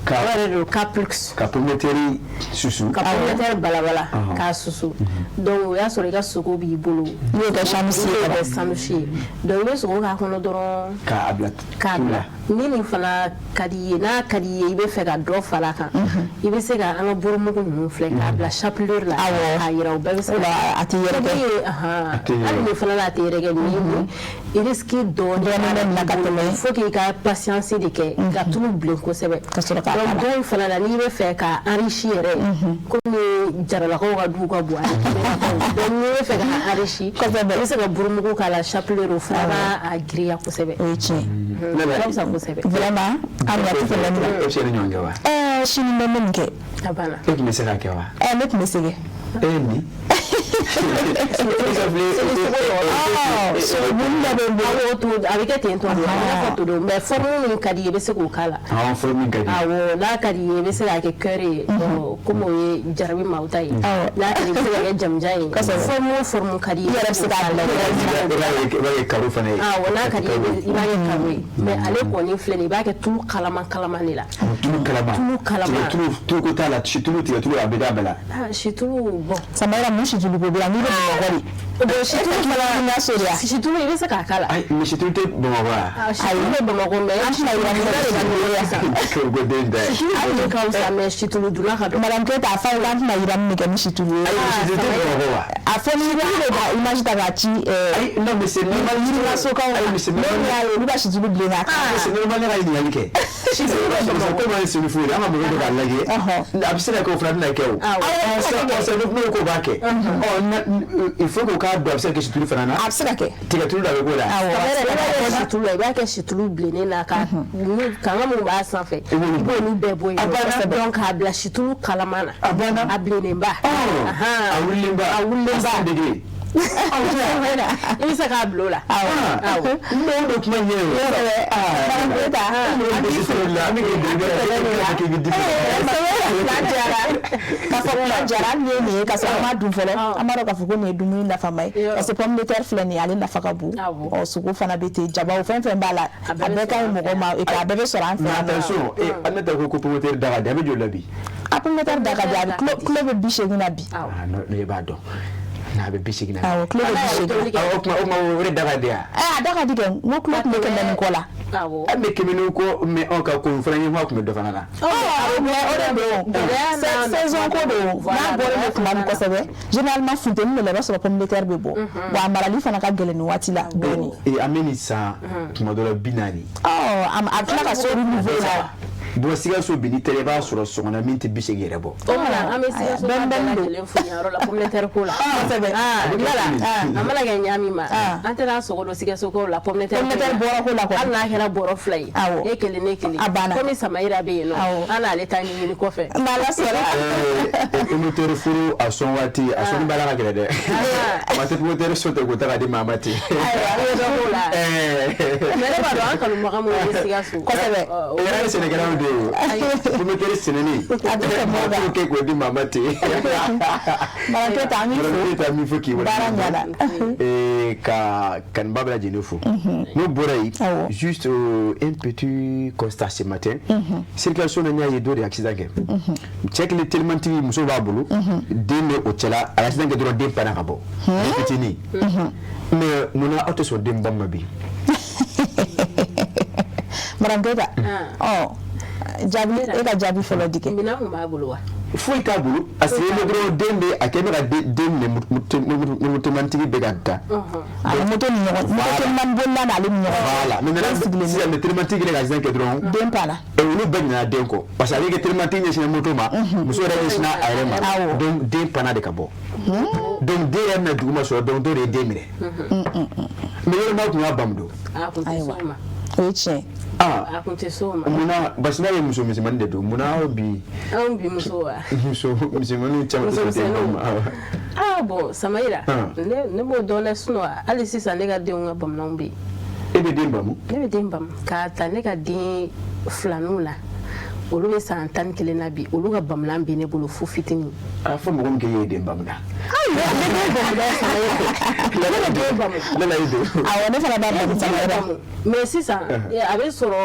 O yɛrɛ don, K plus. Ka pomme de terre susu. Ka pomme de terre balabala k'a susu. Donc o y'a sɔrɔ i ka sogo b'i bolo. N'i y'o kɛ sandwich ye. I b'o kɛ sandwich ye. Donc i bɛ sogo k'a kɔnɔ dɔrɔn. K'a bila. K'a bila. Ni nin fana ka di i ye, n'a ka di i ye, i bɛ fɛ ka dɔ fara a kan, i bɛ se ka an ka burumugu ninnu filɛ k'a bila chapelure la. K'a yira, o bɛɛ bɛ se ka. A tɛ yɛrɛkɛ. Hali nin fana la, a tɛ yɛrɛkɛ, nin risque dɔɔnin bɛ nin na ka tɛmɛ. Faut k'i ka patience de kɛ ka tulu bilen kosɛbɛ. Ka sɔrɔ k'a Donc dɔ in fana la, n'i bɛ fɛ ka enrichi yɛrɛ, komi jaralakaw ka du ka bon ani donc n'i bɛ fɛ ka enrichi, i bɛ se ka burumugu k'a la, chapelure, o fana b'a girinya kosɛbɛ. O ye tiɲɛ ye. O ka fisa kosɛbɛ. Vraiment, an bɛ tɛmɛ nin na. E bɛ se ka nin ɲɔgɔn kɛ wa? Sini bɛ min kɛ. A banna. E tun bɛ se k'a kɛ wa? Ne tun bɛ se kɛ. E ye nin. Sogo dɔ bɛ n bolo. Awɔ, a bɛ kɛ ten tɔ de, a bɛ n'a fɔ to don, mais forme min ka di i ye, i bɛ se k'o k'a la. Awɔ, forme min ka di. Awɔ, n'a ka di i ye, i bɛ se k'a kɛ cœur ye, komi o ye jarabi maaw ta ye. N'a ka di i ye, i bɛ se k'a kɛ jamujan ye. Forme o forme ka di i ye. I yɛrɛ bɛ se k'a bila. I b'a kɛ carreau fana ye. Awɔ, n'a ka di i ye, i b'a kɛ carreau ye. Mais ale kɔni filɛ nin ye, i b'a kɛ tulu kalaman kalaman de la. Tulu kalaman. Tulu kalaman. Tulu ko t'a la, situlu, tigɛtulu, a bɛ d'a bɛɛ la. Situlu, bon. Samayira, mun situlu ko bila n'i bɛ Bamakɔ de? Bon, situlu fana n'a so de ya. Situlu, i bɛ se k'a k'a la. Ayi, mais situlu tɛ Bamakɔ wa? Situlu bɛ Bamakɔ, mais an tɛna yira ni de ka nɔgɔ sisan. Ko den tɛ. Situlu kɔni ka fisa, mais situlu dunna ka dɔgɔ. Madame Keyita, a fɔ a ye k'an tɛna yira min kɛ ni situlu ye. Ayi, situlu tɛ Bamakɔ wa? A fɔ ni yiri de ka image ta k'a ci. Ayi, non, mais c'est normal. Yirimasokaw ma. Ayi, mais c'est normal. N'olu y'a ye, olu ka situlu bilen k'a k'a la. C'est normal, ne ka ɲininkali kɛ. Situlu bɛ Bamakɔ, komi an ye senu f'u ye, an ka mɔgɔw bɛ k'a lajɛ. A bɛ se ka kɛ, o fana bɛna kɛ o. Awɔ, n'o ko b'a kɛ. Ɔ, il faut que k'a dɔn, a bɛ se ka kɛ situlu fana na. A bɛ se ka kɛ. Tigɛtulu la bɛ k'o la. Awɔ, a bɛ situlu la, i b'a kɛ situlu bilennen na, ka kanga minnu b'a sanfɛ, i b'olu bɛɛ bɔ yen. Donc k'a bila situlu kalaman na. A banna. A bilennenba. A wulilenba. A wulilenba. A degré. I bɛ se k'a bila o la. Awɔ. N b'o de kuma ɲɛ o. Madame Keyita. An bɛ an bɛ k'i dege k'i bɛ dimi. K'a fɔ kuma jara, hali ni ye nin ye k'a sɔrɔ an m'a dun fɔlɔ, an b'a dɔn k'a fɔ ko nin ye dumuni nafama ye, parce que pomme de terre filɛ nin ye, ale nafa ka bon. Ɔ, sogo fana bɛ ten, jabaw, fɛn fɛn b'a la, a bɛɛ ka ɲi mɔgɔ ma, et puis a bɛɛ bɛ sɔrɔ an fɛ Mais yan. attention, an ne ta ko pomme de terre da ka di, a bɛ joli la bi? A pomme de terre da ka di, a bɛ kilo bɛ 80 na bi. Ah non, ne b'a dɔn. N'a bɛ 80 na. Awɔ, kilo bɛ 80. Awɔ, o tuma o de da ka di yan. A da ka di kɛ, n ko kilo tun bɛ 100 ni kɔ la. Awɔ. An bɛ 100 ni kɔ, mais anw ka ko fana ɲɛfɔ tun bɛ dɔ fana la. Mais o de don, saison ko don, n'a bɔlen don tuma min kosɛbɛ, généralement funteni de la, i b'a sɔrɔ pomme de terre bɛ bɔ. Wa a marali fana ka gɛlɛn nin waati la dɔɔni. An bɛ nin san tuma dɔ la 40. Ɔ, a bɛ tila ka se renouveau la. Bon, Sikaso bi, n'i taara, i b'a sɔrɔ sɔngɔ min tɛ 80 yɛrɛ bɔ. O tuma an bɛ Sikaso bɛɛ lajɛlen fo nin yɔrɔ la, pomme de terre ko la. Kosɛbɛ. Yala a mana kɛ ɲa min ma, an tɛna sogo don Sikasokaw la pomme de terre. Pomme de terre bɔrɔ ko la kɔni. Hali n'a kɛra bɔrɔ 2 ye. Awɔ. E kelen, ne kelen. A banna. Komi Samayira bɛ yen nɔ. An n'ale ta ɲɛɲini kɔfɛ. N'Ala sɔnna. Pomme de terre foro, a sɔn waati, a sɔnni b'a la ka gɛlɛn dɛ. A ma tɛ pomme de terre so tɛ k'o ta ka di maa ma ten. Ayiwa, an bɛ dɔ k'o la. Mais ne b'a dɔn an kanubaga minnu bɛ Sikaso. Kosɛbɛ. O yɛrɛ ye sɛnɛkɛlaw de ye o. Pomme de terre sɛnɛni. A tɛ tɛmɛ o kan. A t'o kɛ k'o di maa ma ten. Madame Keyita, an b'i fo. Madame Keyita, an b'i fo k'i wale. Baara ɲɛna. Ka kanuba bɛɛ lajɛlen fo. N'o bɔra yen, juste un petit constat ce matin. Circulation na, n y'a ye dɔ de ye accident kɛ. Cɛ kelen telimantigi, muso b'a bolo. Den bɛ o cɛla, a ye accident kɛ dɔrɔn, den panna ka bɔ. Den fitinin. Mais munna aw tɛ sɔn den ba ma bi? Madame Keyita, ɔ, jaabi, e ka jaabi fɔlɔ di kɛ. Minɛn kun b'a bolo wa? Foyi t'a bolo, a sigilen bɛ dɔrɔn, den bɛ a kɛ bɛ ka den minɛ, motomantigi bɛ ka da. A ni moto ni ɲɔgɔn, moto telimani bolila n'ale ni ɲɔgɔn. Voilà, maintenant sisan, mais telimantigi yɛrɛ ka accident kɛ dɔrɔn. Den panna. Olu bɛɛ ɲinɛna den kɔ, parce que ale kɛ telimantigi ɲɛsinna moto ma, muso yɛrɛ ɲɛsinna a yɛrɛ ma, donc den panna de ka bɔ. Donc den yɛrɛ bɛna duguma sɔrɔ, donc dɔ de ye den minɛ. Mais yɔrɔ n'a tun y'a bamu don. A kun tɛ s'o ma. O ye tiɲɛ. A kun tɛ s'o ma. Munna? Parce que n'a ye muso misɛnmanin de don, munna aw bi. Anw bi muso wa? Muso misɛnmaninw caman tɛ sɔn den bamu ma. Ah bon, Samayira, ne b'o dɔn dɛ, sinon hali sisan ne ka denw ka bamananw bɛ yen. E bɛ den bamu? Ne bɛ den bamu k'a ta ne ka den filaninw la. Olu bɛ san 11 na bi, olu ka bamunan bɛ ne bolo fo fitinin. A fɔ mɔgɔ min k'e ye den bamu na. Ne den bamu dɛ, Sama ne bɛ den bamu. Ne la y'i don. Awɔ, ne fana b'a bamu, Samayira. Mais sisan a bɛ sɔrɔ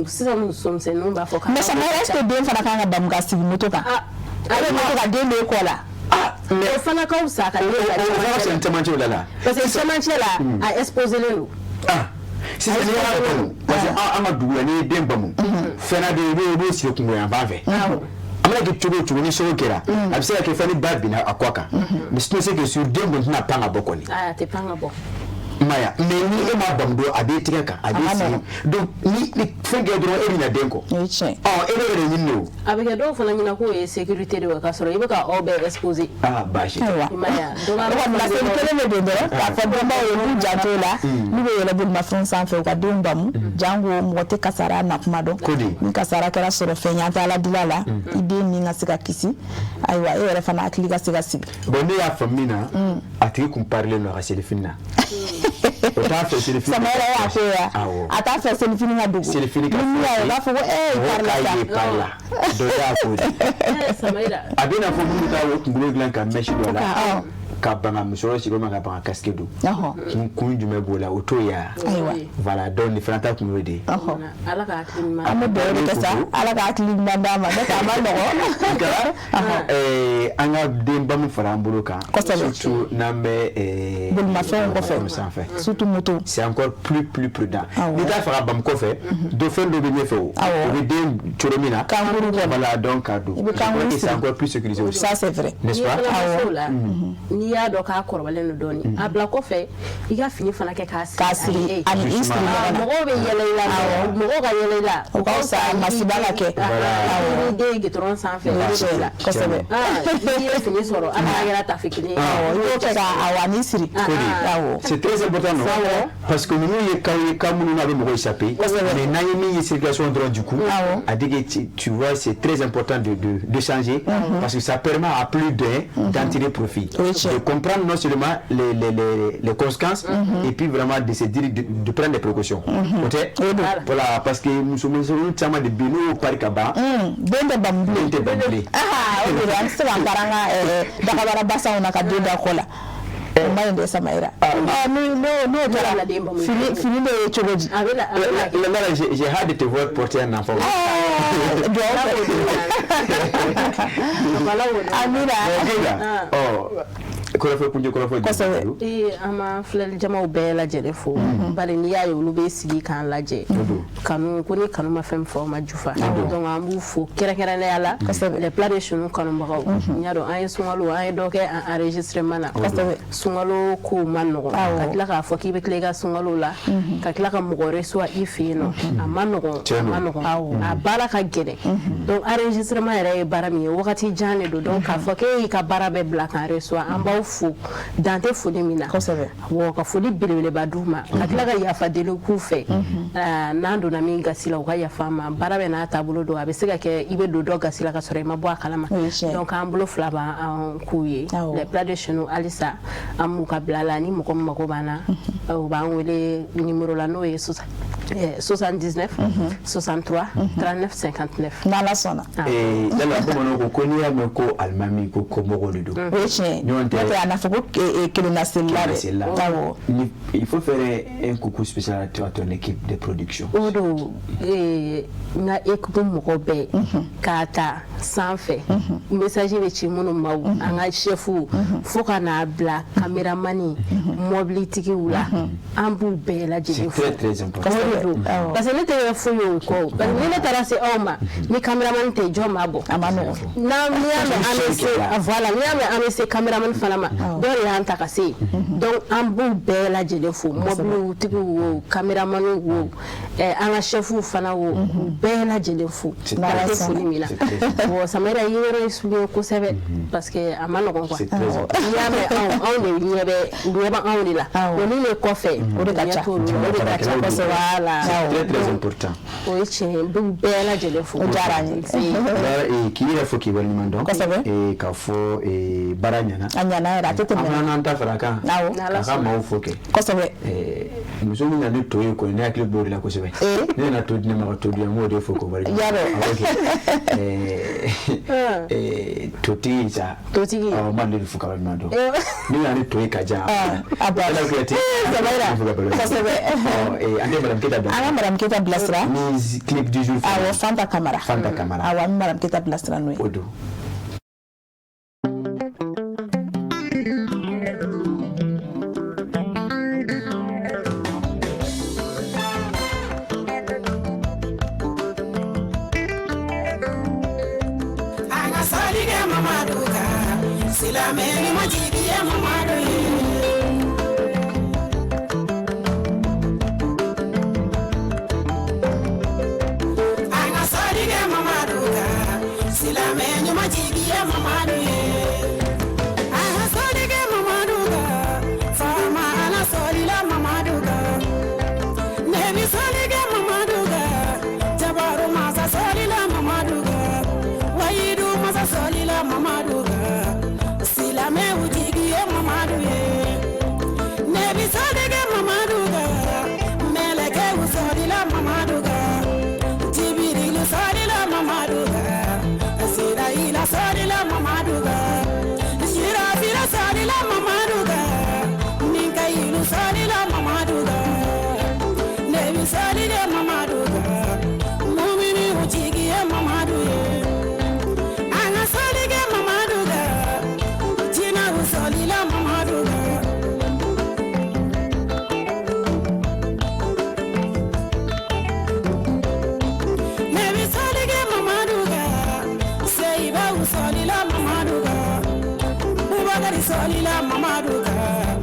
sisan musomisɛnninw b'a fɔ. Mais Samayira, est ce que den fana kan ka bamu ka sigi moto kan? A bɛ moto kan, den b'e kɔ la. O fana ka fisa ka den bila. O fana ka fisa ni cɛmancɛw la la. Parce que cɛmancɛ la, a exposé len don. Sisan n'i y'a bamu, parce que an ka dugu la, n'i ye den bamu, fɛn na bɛ yen, i b'o siri kungo yan fan fɛ. A mana kɛ cogo o cogo, ni sogo kɛra, a bɛ se ka kɛ fɛn ni ba binna a kɔ kan, mais sinon c'est que sur den kɔni tɛna pan ka bɔ kɔni. A tɛ pan ka bɔ. I m'a ye, mais ni e m'a bamu don, a b'i tigɛ kan, a b'i sigi, donc ni fɛn kɛ dɔrɔn, e bɛ na den kɔ. O ye tiɲɛ. Ɔ, e bɛ yɛrɛ ɲini de o. A bɛ kɛ dɔw fana ɲɛna k'o ye sécurité de ye, k'a sɔrɔ i bɛ ka aw bɛɛ exposer. Aa, baasi tɛ. Ayiwa, I m'a ye wa. Donc o kɔni laseli kelen bɛ don dɔrɔn k'a fɔ dɔnbaw ye k'u janto o la, n'u bɛ yɛlɛ bolimafɛnw sanfɛ, u ka denw bamu, jango mɔgɔ tɛ kasara na kuma dɔn. Ko di? Ni kasara kɛra sɔrɔ fɛn ye, an tɛ Ala deli a la, i den ni ka se ka kisi, ayiwa, e yɛrɛ fana hakili ka se ka sigi. Bon, ne y'a faamu min na, a tigi kun parilen don a ka selifini na. O t'a fɛ selifini. Samayira y'a ko ye. Awɔ. A t'a fɛ selifini ka dogo. Selifini ka ni min y'a ye, o b'a fɔ ko ee, i mɔgɔw parila k'a sa. ye pari la, dɔ y'a ko de. Samayira. A bɛ n'a fɔ minnu ta o kunkolo dilan ka mèche don a la, ka ban ka musɔrɔ siri walima ka ban ka casque don. Kun jumɛn b'o la? O t'o ye wa? Ayiwa. Voilà, donc nin fana ta kun y'o de ye. Ala ka hakili ɲuman. An bɛ dugawu de kɛ sa, Ala ka hakili ɲuman d'a ma, n'o tɛ a ma nɔgɔn. Nka an ka denba min fara an bolo kan. Kosɛbɛ. Surtout n'an bɛ bolimafɛnw kɔfɛ. Sanfɛ. Surtout moto. C'est encore plus prudent. N'i t'a fɛ ka bamu kɔfɛ, dɔ fɛn dɔ bɛ ɲɛfɛ o. O bɛ den cogo min na. Kankuru kɔnɔ. Voilà, donc ka don. I bɛ kankuru C'est siri. encore plus sécurisé aussi. Ça c'est vrai. N'est-ce pas? Awɔ. La, n'i y'a dɔn k'a kɔrɔbalen don dɔɔnin, a bila kɔfɛ, i ka fini fana kɛ k'a siri. K'a siri ani i siri ɲɔgɔn na. Mɔgɔw bɛ yɛlɛ i la, mɔgɔw ka yɛlɛ i la. O ka fisa masiba ka kɛ. Awɔ. Ni den ye goudron sanfɛ. Kosɛbɛ. N'i ye fini sɔrɔ, hali n'a kɛra tafe kelen ye. Awɔ, i b'o kɛ ka awɔ ani siri. Awɔ. C'est très important, non? Parce que ninnu ye cas ye, cas minnu n'a bɛ mɔgɔ échapper. Mais n'an ye min ye circulation dɔrɔn, du coup, a dit que tu vois, c'est très important de changer, parce que ça permet à plus d'un d'en tirer profit. De comprendre non seulement les conséquences, et puis vraiment de se dire de prendre des précautions. Ok? Voilà, parce que musomisɛnninw caman de bɛ yen, n'u y'o pari ka ban. Den tɛ bamu bilen. Den tɛ bamu bilen. O de don, an tɛ se k'an fara an ka dagabara basanw na ka den da kɔ la. O ma ɲi dɛ, Samayira. N'o kɛra, fini bɛ ye cogo di? Là, j'ai hâte de te voir porter un enfant. Duwawu kɛ. Amina. Kɔrɔfɔ kunjɛ, kɔrɔfɔ. Kosɛbɛ. Ee, an ma filɛli jamaw bɛɛ lajɛlen fo, bari n'i y'a ye olu bɛ sigi k'an lajɛ, kanu ko ni kanu ma fɛn min fɔ, aw ma jufa. Donc an b'u fo kɛrɛnkɛrɛnnenya la, les plats de chez nous kanubagaw. N y'a dɔn an ye sunkalo, an ye dɔ kɛ enregistrement na. Sunkalo kow ma nɔgɔn, ka tila k'a fɔ k'i bɛ tila i ka sunkalo la, ka tila ka mɔgɔ reçoit i fɛ yen nɔ, a ma nɔgɔn, a ma nɔgɔn, a baara ka gɛlɛn. Donc enregistrement yɛrɛ ye baara min ye, wagati jan de don. Donc k'a fɔ k'e y'i ka baara bɛɛ bila k'an reçoit, an b'aw fo dan tɛ foli min na. Wa ka foli belebeleba d'u ma, ka tila ka yafa deli k'u fɛ, n'an donna min gasi la, u ka yafa an ma. Baara bɛ n'a taabolo don, a bɛ se ka kɛ i bɛ don dɔ gasi la ka sɔrɔ i ma bɔ a kalama. Donc an bolo fila b'an k'u ye. Les plats de chez nous, halisa an b'u ka bila la. Ni mɔgɔ min mago b'an na, u b'an wele numéro la, n'o ye 79 63 39 59. N'Ala sɔnna. Yala bamananw ko n'i y'a mɛn ko alimami ko kɔmɔgɔw de don. O ye tiɲɛ ye. Ɲɔgɔn tɛ. N'o tɛ a n'a fɔ ko kelenna selila dɛ. Awɔ. Il faut faire un coucou spécial à ton équipe de production. O don, n ka équipe mɔgɔ bɛɛ, k'a ta sanfɛ, message bɛ ci minnu ma, an ka chef, fo ka n'a bila caméraman, mobilitigiw la, an b'u bɛɛ lajɛlen fo. C'est très très important. O de don, parce que ne tɛ foyi ye o kɔ, parce que ni ne taara se aw ma, ni caméraman tɛ, jɔn b'a bɔ? A ma nɔgɔn. N'an n'i y'a mɛn an bɛ se, voilà, n'i y'a mɛn an bɛ se caméraman fana ma, dɔw de y'an ta ka se yen. Donc an b'u bɛɛ lajɛlen fo, mobilitigiw wo, caméramanw wo, an ka chefw fana wo, k'u bɛɛ lajɛlen fo dan tɛ foli min na. Bon, Samayira, i ye yɔrɔ in souligner kosɛbɛ, parce que a ma nɔgɔn quoi. N'i y'a mɛn anw de ɲɛ bɛ, u ɲɛ bɛ anw de la, mais min bɛ kɔfɛ, O de ka ca. ɲɛ t'olu la, o de ka ca kosɛbɛ. Voilà. Voilà. C'est très très important. O ye tiɲɛ ye, n b'u bɛɛ lajɛlen fo. O diyara n ye. K'i yɛrɛ fo k'i waleɲuman dɔn. Kosɛbɛ. K'a fɔ baara ɲɛna. A ɲɛna yɛrɛ, a tɛ tɛmɛ. An fana n'an ta fara a kan. Awɔ. K'a ka maaw fo kɛ. Kosɛbɛ. Muso min nana ni to ye kɔni, ne hakili b'o de la kosɛbɛ. Ne nana to di ne ma ka to di yan, n b'o de fo k'o waleɲuman dɔn. Yarɔ. Totigi sa. Totigi. Awɔ, n b'ale de fo k'a waleɲuman dɔn. Ne nana ni to ye ka diyan. A banna. Ala Kuyate. Sɛbɛra. Kosɛbɛ. An tɛ Madame Keyita bila. An ka Madame Keyita bilasira. Ni clip du jour. Awɔ, Fanta Kamara. Fanta Kamara. Awɔ, an bɛ Madame Keyita bilasira n'o ye. O don. An ka sali kɛ Mamadu kan, silamɛ ɲuman jigi ye Mamadu ye. An ka sali kɛ Mamadu kan, silamɛ ɲuman jigi ye Mamadu ye. An ka sali kɛ Mamadu kan, faama Ala sɔlila Mamadu kan. Nebi sali kɛ Mamadu kan, jabaru masa sɔlila Mamadu kan. Wayidu masa sɔlila Mamadu kan, silamɛw jigi ye Mamadu ye. Nebi sali kɛ Mamadu kan, mɛlɛkɛw sɔlila Mamadu kan. Jibirilu sɔlila Mamadu kan, Sirayila sɔlila Mamadu kan. Sirafila sɔlila Mamadu kan, Minkayilu sɔlila Mamadu kan. Nebi sali kɛ Mamadu kan, muminiw jigi ye Mamadu ye. An ka sali kɛ Mamadu kan, jinɛw sɔlila Mamadu kan. Nebi sali kɛ Mamadu kan, seyibaw sɔlila Mamadu kan. Bubakari sɔlila Mamadu kan,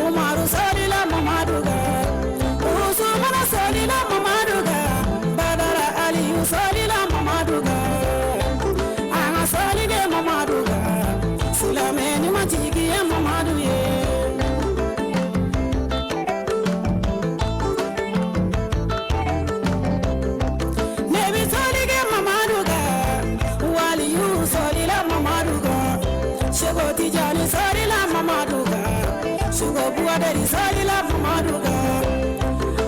Umaru sɔlila Mamadu kan. Usumana sɔlila Mamadu kan, Badara Aliyu sɔlila Mamadu kan. An ka sali kɛ Mamadu kan, silamɛ ɲuman jigi ye Mamadu ye. Nebi sali kɛ Mamadu kan, waliyu sɔlila Mamadu kan. Seko Tijani sɔlila Mamadu kan, Seko Buwadari sɔlila Mamadu kan.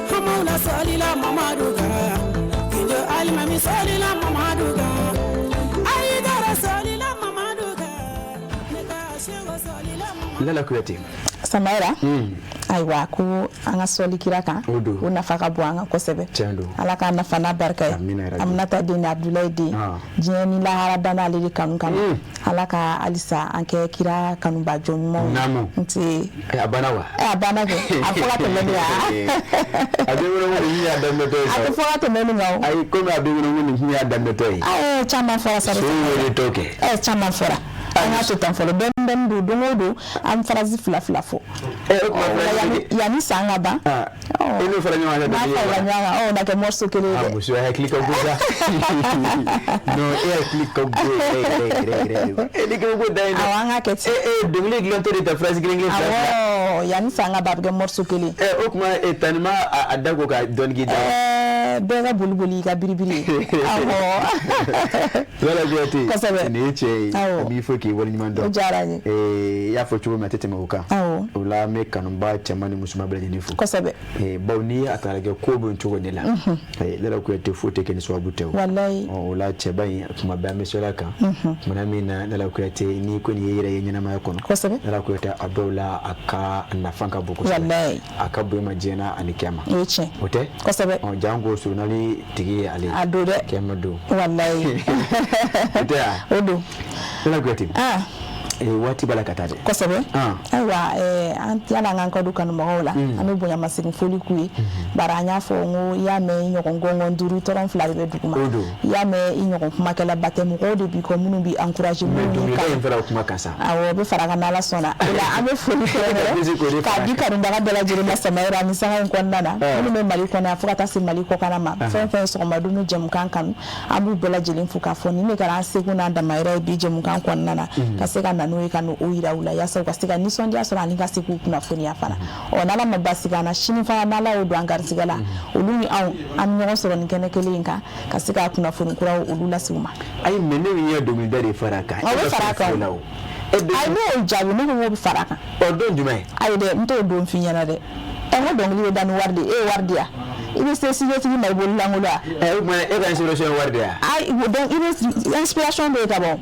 Hamawula sɔlila Mamadu kan, Kinjo Alimami sɔlila Mamadu kan. Ayidara sɔlila Mamadu kan, ne ka Seko sɔlila Mamadu Lala Kuyate. Samayira. Ayiwa, ko an ka sɔli kira kan, O don. o nafa ka bon an kan kosɛbɛ. Tiɲɛ don. Ala k'a nafa n'a barika ye. Amina yarabi. Aminata den ni Abdulayi den, diɲɛ ni lahara danna ale de kanu kama. Ala ka halisa an kɛ kira kanuba jɔn ɲumanw ye. Naamu. N tɛ. A banna wa? A banna kɛ, a fɔ ka tɛmɛ nin kan. A bɛ wele ko nin y'a daminɛtɔ ye A sa. tɛ fɔ ka tɛmɛ nin kan o. Ayi, komi a bɛ wele ko nin y'a daminɛtɔ ye. Ayi, caman fɔra sa. So wele tɔ kɛ. Caman fɔra. An ka to tan fɔlɔ, dɔɔni dɔɔni don, don o don an phrase fila fila fɔ. O tuma phrase Yanni san ka ban. I n'o fara ɲɔgɔn kan. N'a farala ɲɔgɔn kan, o na kɛ morceau kelen ye Ah, dɛ. muso hakili ka go sa. Non, e hakili ka go yɛrɛ yɛrɛ yɛrɛ yɛrɛ de. E ni ko da ye dɛ. Awɔ, an k'a kɛ ten. E dɔnkili dilantɔ de ta phrase kelen kelen fila fila. Awɔ, yanni san ka ban, a bɛ kɛ morceau kelen. O tuma tani ma a da ko ka dɔɔni k'i da. Bɛɛ ka boli boli i ka biribiri ye. Awɔ. Lala Kuyate. Kosɛbɛ. Nin ye tiɲɛ ye. Awɔ. An b'i fo k'i waleɲuman dɔn. O diyara n ye. I y'a fɔ cogo min, a tɛ tɛmɛ o kan. Awɔ. O la an bɛ kanuba cɛman ni musoman bɛɛ lajɛlen fo. Kosɛbɛ. Bawo n'i ye a ta k'a lajɛ, ko bɛ nin cogo de la. Lala Kuyate, foyi tɛ kɛ ni sababu tɛ o. Walayi. O la cɛba in, tuma bɛɛ an bɛ sɔrɔ a kan. Tumana min na Lala Kuyate, n'i ko nin ye yɛrɛ ye ɲɛnamaya kɔnɔ. Kosɛbɛ. Lala Kuyate, a dɔw la a ka nafa ka bon kosɛbɛ. Walayi. A ka bon i ma diɲɛ na ani kiyama. O ye tiɲɛ. O tɛ? Kosɛbɛ. Janko surunali tigi ye ale ye. A don dɛ. Kiyama don. Walayi. O tɛ wa? O don. Lala Kuyate. Ah. Waati b'a la ka taa dɛ. Kosɛbɛ. Ayiwa, an yala an k'an ka don kanubagaw la, an bɛ bonyamasegin foli k'u ye. Bari an y'a fɔ n ko i y'a mɛn i ɲɔgɔn gɔngɔn duuru tɔrɔn fila de bɛ duguma. O don. I y'a mɛn i ɲɔgɔn kumakɛlaba tɛ, mɔgɔw de b'i kɔ minnu b'i encourager, Mais minnu b'i dɔnkilida kanu. in fana, o kuma kan sa. Awɔ, o bɛ fara kan n'Ala sɔnna. O la an bɛ foli kɛrɛnkɛrɛn k'a di kanubaga bɛɛ lajɛlen ma Samayira ni sanga in kɔnɔna na. Minnu bɛ Mali kɔnɔ yan fo ka taa se Mali kɔkanna ma. Fɛn fɛn ye sɔgɔma dumuni jɛmukan kanu, an b'u bɛɛ lajɛlen fo k'a fɔ nin de kɛra an seko n'an damayira ye bi jɛmukan kɔnɔna na. Ka se ka na n'o ye ka n'o yira u la yaasa u ka se ka nisɔndiya sɔrɔ ani ka se k'u kunnafoniya fana. Ɔ n'Ala ma basi k'an na, sini fana n'Ala y'o don an garisigɛ la, olu ni anw an bɛ ɲɔgɔn sɔrɔ nin kɛnɛ kelen in kan ka se ka kunnafoni kuraw olu lase u ma. Ayi, mais ne min ye dɔnkilida de fara a kan. O bɛ fara a kan. Ayi, ne y'o jaabi, ne ko n k'o bɛ fara a kan. Ɔ don jumɛn? Ayi dɛ, n t'o don f'i ɲɛna dɛ. Ɛ n ko dɔnkili bɛ da ni wari de ye, e ye wari di yan, i bɛ se studio tigi ma i bolo lankolon wa? Ɛ o tuma e ka inspiration ye wari de ye wa? Ayi, donc i bɛ inspiration bɛ yen ka ban,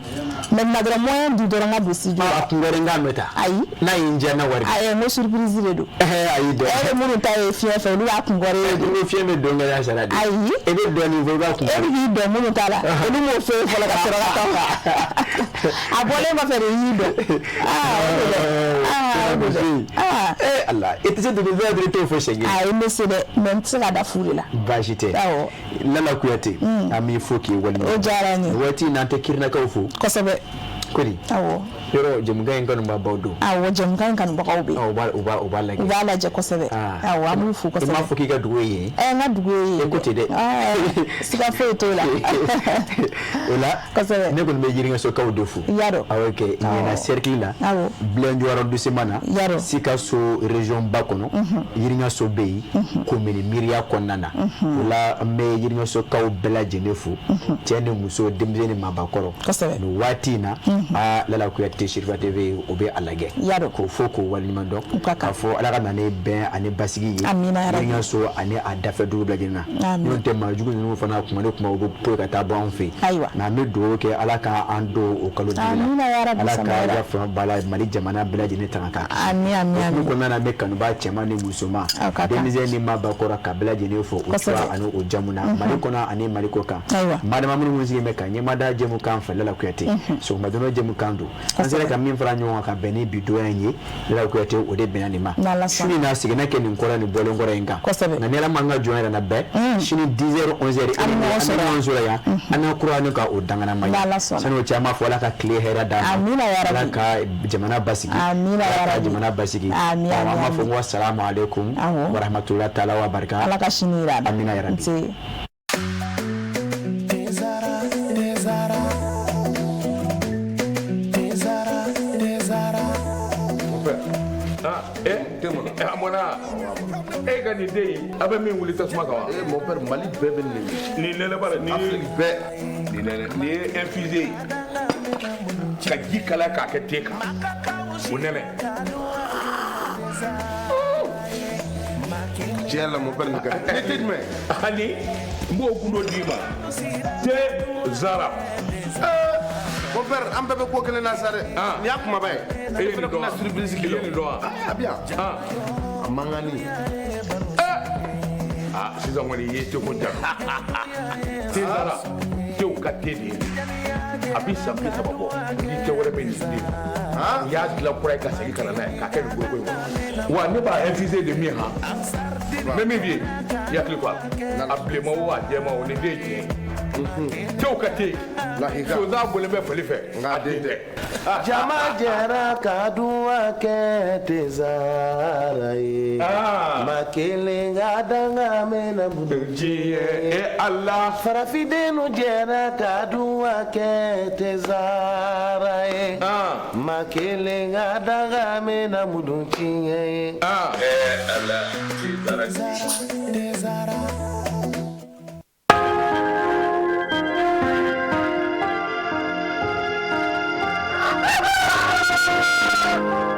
maintenant dɔrɔn moyen di dɔrɔn ka don studio la. A kun wɛrɛ n k'a mɛn ta. Ayi. N'a ye n diya n na wari di. Ayi, n ko surprise de don. Ayi dɛ. E bɛ minnu ta ye fiɲɛ fɛ, olu b'a kun kɔrɔ ye de. Ni fiɲɛ bɛ don kɛ sara de. Ayi. E bɛ dɔɔnin fɔ i b'a kun kɔrɔ. E bɛ k'i dɔn minnu ta la, olu m'o fɔ e fɔlɔ ka sɔrɔ ka taa a bɔlen kɔfɛ de y'i dɔn. Aa o de dɛ. Aa o de dɛ. Aa. Ee Ala, i tɛ se dɔnkilida dɔrɔn i t'o fɔ siɲɛ kelen. Ayi, n bɛ se dɛ, mais n tɛ se ka da fu de la. Baasi tɛ. Awɔ. Lala Kuyate, an b'i fo k'i waleɲuman. O diyara n ye. Waati in na an tɛ Kirinakaw fo. Kosɛbɛ. Kori. Awɔ. Yɔrɔ jɛmukan in kanubagaw don. Awɔ, jɛmukan in kanubagaw bɛ yen. U b'a lajɛ. U b'a lajɛ kosɛbɛ. Awɔ, an b'u fo kosɛbɛ. I m'a fɔ k'i ka dugu ye yen. Ɛ n ka dugu ye yen. E ko ten dɛ. Siga foyi t'o la. O la. Kosɛbɛ. Ne kɔni bɛ Yiriŋɛsokaw de fo. I y'a dɔn. Awɔ kɛ Ɲɛna cercle la. Awɔ. Bilenjo arrondissement na. I y'a dɔn. Sikaso région ba kɔnɔ. Yiriŋɛso bɛ yen. Commune Miiriya kɔnɔna na. O la an bɛ Yiriŋɛsokaw bɛɛ lajɛlen fo. Cɛ ni muso, denmisɛn ni maabakɔrɔ. Kosɛbɛ. Nin waati in na. Aa Lala Kuyate Serifa TV o bɛ a lajɛ. Y'a dɔn. K'o fo k'o waleɲuman dɔn. K'a fɔ Ala ka na ni bɛn ani basigi ye. Amina yarabi. Yiriŋɛso ani a dafɛ dugu bɛɛ lajɛlen na. Amina. N'o tɛ maa jugu ninnu fana kuma ni kuma u bɛ poyi ka taa bɔ anw fɛ yen. Ayiwa. Nka an bɛ dugawu kɛ Ala ka an don o kalo digi la. Amina yarabi. Ala ka yafa bala Mali jamana bɛɛ lajɛlen tanga k'a kisi. Ami ami ami. O hukumu kɔnɔna na an bɛ kanubaa cɛman ni musoman. Aw ka kan. Denmisɛn ni maabakɔrɔ ka bɛɛ lajɛlen fo o cogoya ani o jamu na. Mali kɔnɔ ani Mali kɔ kan. Ayiwa. Madama minnu sigilen bɛ ka ɲɛmada jɛmukan fɛ Lala Kuyate. Sɔgɔma joona jɛmukan don. An sera ka min fara ɲɔgɔn kan ka bɛn ni bi donya in ye Lala Kuyate o de bɛnna nin ma. N'Ala sɔnna. Su in na seginna kɛ nin kɔrɔ nin bɔlen kɔrɔ in kan. Kosɛbɛ. Nka ni Ala m'an ka jɔn yɛrɛ na bɛɛ. Sini 10h 11h An bɛ ɲɔgɔn sɔrɔ an bɛ ɲɔgɔn sɔrɔ yan. An ka kura ni ka o danganama ye. N'Ala sɔnna. Sani o cɛ an b'a fɔ Ala ka tile hɛrɛ d'an ma. Amina yarabi. Ala ka jamana basigi. Amina Ala ka yarabi. jamana basigi. Ami, ami, An b'a fɔ ami. ko salamu aleykum. Awɔ. Wa rahmatulahi taala wa barika. Ala ka sini yira an na. Amina yarabi. Nse. A mɔna e ka nin den in, a bɛ min wuli tasuma kan wa? Eh mon père, Mali bɛɛ bɛ nin de. Nin nɛnɛ ba la nin ye Afrique bɛɛ. Nin nɛnɛ nin ye infusé ye ka ji kalaya k'a kɛ te kan, o nɛnɛ. Tiɲɛ la mon père, nin ka di. Nin te jumɛn? Ani n b'o gundo d'i ma, te zara. Mon père, an bɛɛ bɛ ko kelen na sa dɛ. Nin y'a kumaba ye. E ye Ne nin fana dɔn tun wa? bɛna surprise k'i I la. ye nin dɔn wa? A bɛ yan. A mankanni. Aa sisan kɔni i ye teko ja. Te zara, tew ka te de ye. A bɛ san 30 bɔ, ni te wɛrɛ bɛ nin den. U y'a dilan kura ye ka segin ka na n'a ye k'a kɛ nin foroko in kɔnɔ. Wa ne b'a infusé de min han. N bɛ min f'i ye, i hakili to a la. A bilenman o a jɛman o, nin den ye tiɲɛ ye. Tew ka te. Sonsan bɔlen bɛ fali fɛ. A den tɛ. Jama jɛra ka duwa kɛ tezara ye. Ma kelen ka danga mɛna diɲɛ e Ala. Farafindenw jɛra ka duwa kɛ tezara ye. Ma kelen ka danga mɛna mudun tiɲɛ ye. Ala tezara. Tezara. Thank you.